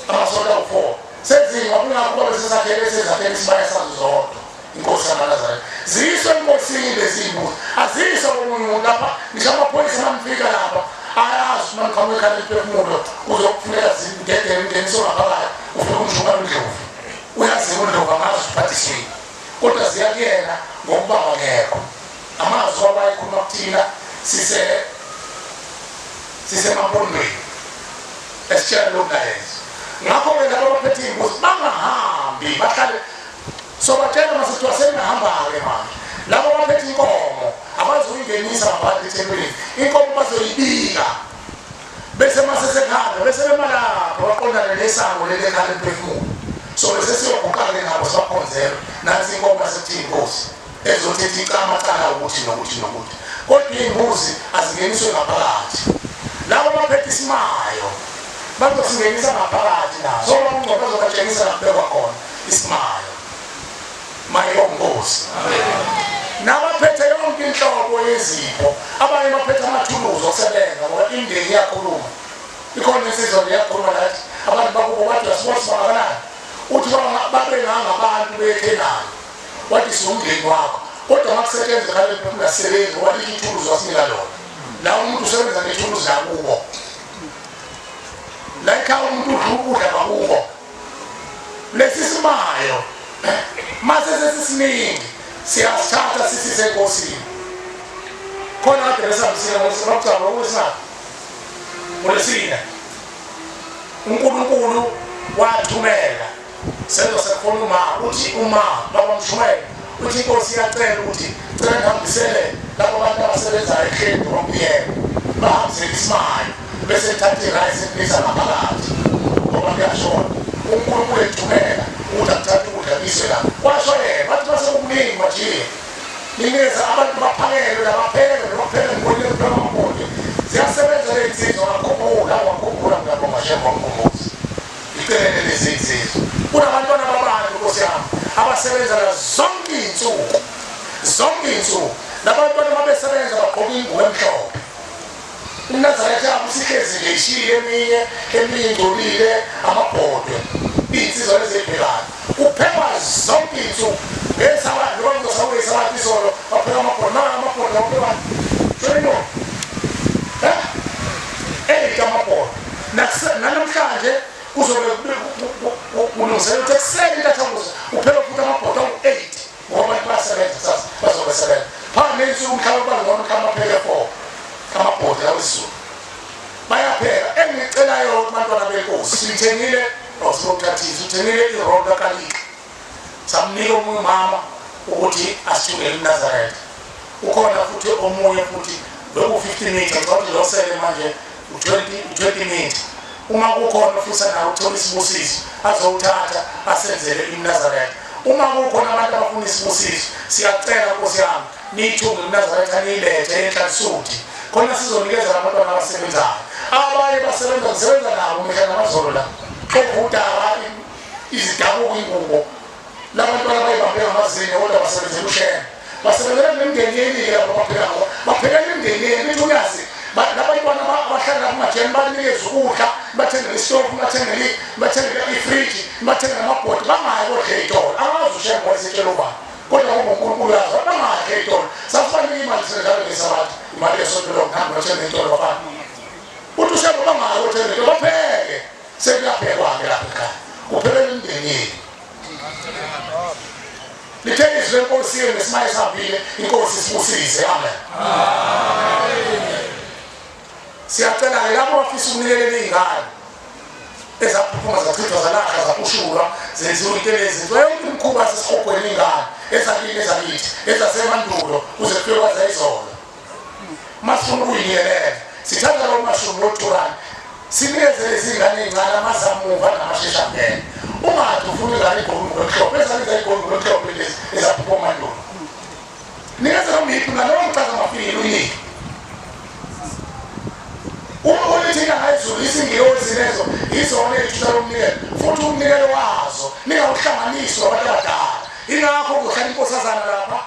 Speaker 1: amasonto awu-4 sezingwa kungakho babe sesakhele sezakhele isibaya sazo zodwa inkosi yamanazaretha ziyiswe enkosini lezi mbuzi aziyiswe komunye umuntu lapha ngisho amaphoyisa mamfika lapha ayazi uma niqhamuka ekhaya liphefumulo kuzokufuneka zidedele umngeniso ngaphakathi ufike umshuka undlovu uyaziwa undlovu angazi uphathisweni kodwa ziya kuyena ngokuba ngekho Amazwi awayekhuluma kuthina sise sisemampondweni esitshela lo mlayezo. Ngakho-ke laba abaphethe iy'mbuzi bangahambi bahlale sobatshela mase kuthiwa seningahamba-ke manje. Laba abaphethe inkomo abazuyingenisa ngaphakathi ethempelini, inkomo bazoyibika. Bese mase sekuhamba bese bemalapha baqondane nesango leli ekhala emphefumulo. So bese siyoguqa-ke nabo sibakhonzela. Nansi inkomo yasekuthiwa inkosi ezothetha icamacala ukuthi nokuthi nokuthi. Kodwa iy'mbuzi azingeniswe ngaphakathi. Labo abaphethe isimayo bazosingenisa ngaphakathi naso. So baba uNgcobo bazobatshengisa la kubekwa khona isimayo. Mayibongozi. Nabaphethe yonke inhlobo yezipho, abanye baphethe amathuluzi okusebenza ngoba imindeni iyakhuluma. Ikhona insizwa le yakhuluma lathi abantu bakubo bathi uyasibona sibangakanani. Uthi babe ngangabantu beKhenani. Wathi siwumndeni wakho. Kodwa uma kusetshenzwa khale kungasebenzi ngoba lithi ithuluzi wasinika lona. La umuntu usebenza ngethuluzi lakubo. La ekhaya umuntu udla ukudla kwakubo. Lesi simayo mase sesisiningi siyasithatha sisise enkosini. Khona kade besihambisile ngokucaba okwesingaphi ngolwesine uNkulunkulu wathumela senzo sekukhona uma uthi uma baba mshumayeli uthi inkosi iyacela ukuthi cela ngihambisele labo bantu abasebenzayo ehleli ngombiyelo bahambisele isimayo bese lithatha irayisi ekulisa ngaphakathi ngoba kuyashona uNkulunkulu ethumela ukuthi akuthathe ukudla kuyiswe la kwasho yena wathi mase kukuningi majiye Nikeza abantu baphakelwe labapheke nokupheka ngibonile kuthiwa amabhodi ziyasebenza le nsizwa ngakhumbula wakhumbula ngiyabonga shembe wamkhumbuza icelele lezi nsizwa kunabantwana babantu nkosi yami abasebenza la zonke iy'nsuku zonke iy'nsuku labantwana babesebenza bagqoka ingubo emhlophe UMnazaretha yabo isihlezi nje ishile eminye eminye ingcolile amabhodwe iy'nsizwa lezi ey'phekayo kuphekwa zonke iy'nsuku ngesabatha noma kuzosakuyisabatha izolo bapheka amabhodwe nanga amabhodwe awaphekwayo shonino eyinto amabhodwe nanamhlanje kuzobe kulungiselwa ukuthi ekuseni intathakusa kuphekwe futhi amabhodwe awu-8 ngoba abantu bayasebenza kusasa bazobe sebenza phakathi ney'nsuku mhlawumbe bangcono mhlawumbe apheke 4 amabhodi lawo isiZulu bayapheka engicelayo kubantwana benkosi siyithengile awusibokuthathisa uthengile irol kakalika samnika omunye umama ukuthi asithungele iNazaretha ukhona futhi omunye futhi beku-50 meter ngicabanga ukuthi losele manje u-20 20 meter uma kukhona ofisa nawe ukuthola isibusiso azowuthatha asenzele iMnazaretha uma kukhona abantu abafuna isibusiso siyacela nkosi yami niyithunge iMnazaretha niyilethe enhlansuthi khona sizonikeza labantwana abasebenzayo abanye basebenza ngisebenza nabo mihla namazolo la xova udaba izidabuko ingubo Labantwana bayibambe ngamazinyo kodwa basebenzela ushembe. Basebenzela nemindeni yeningi lapho bapheka ngoba baphekela imindeni yenu ithi uyazi labantwana abahlala lapho majeni banikeza ukudla bathengele isitofu bathengele bathengele ifriji bathengele amabhodi bangayi kodla ey'tolo angazi ushembe wayesetshela ubani kodwa ngoba unkulunkulu uyazi bangadli ey'tolo sasibanike imali thina njalo ngesabatha imali yesonto lokuhamba bathenga ey'tolo bafana uthi ushembe bangayi kothenga ey'tolo bapheke sekuyaphekwa-ke lapha ekhaya kuphelela imindeni yenu Lithe izwi lenkosi yenu nesimaye sihambile inkosi isibusise amen. Siyacela-ke labo abafisa ukunikelela iy'ngane ezaphuphuma zachithwa zalahla zaphushulwa zenziwa into enezinto yonke imikhuba yasesihogweni iy'ngane ezakini ezakithi ezasemandulo kuze kufike kwazayizolo masifuna ukuyinikelela sithatha lawo mashumi lo-two rand sinikeze lezi ngane ey'ncane amazamuva namasheshangene ungathi ufuna ingane igqoke ingubo emhlophe ezakithi ayigqoke ingubo emhlophe lezi ezaphupha omandulo nikeze noma yiphi ingane noma ngichaza amafikile uyinike uma ulithinta ngayizulu isingilozi lezo yizona ey'thutha lo mnikelo futhi umnikelo wazo ningawuhlanganisi wabantu abadala ingakho kuhlala inkosazana lapha.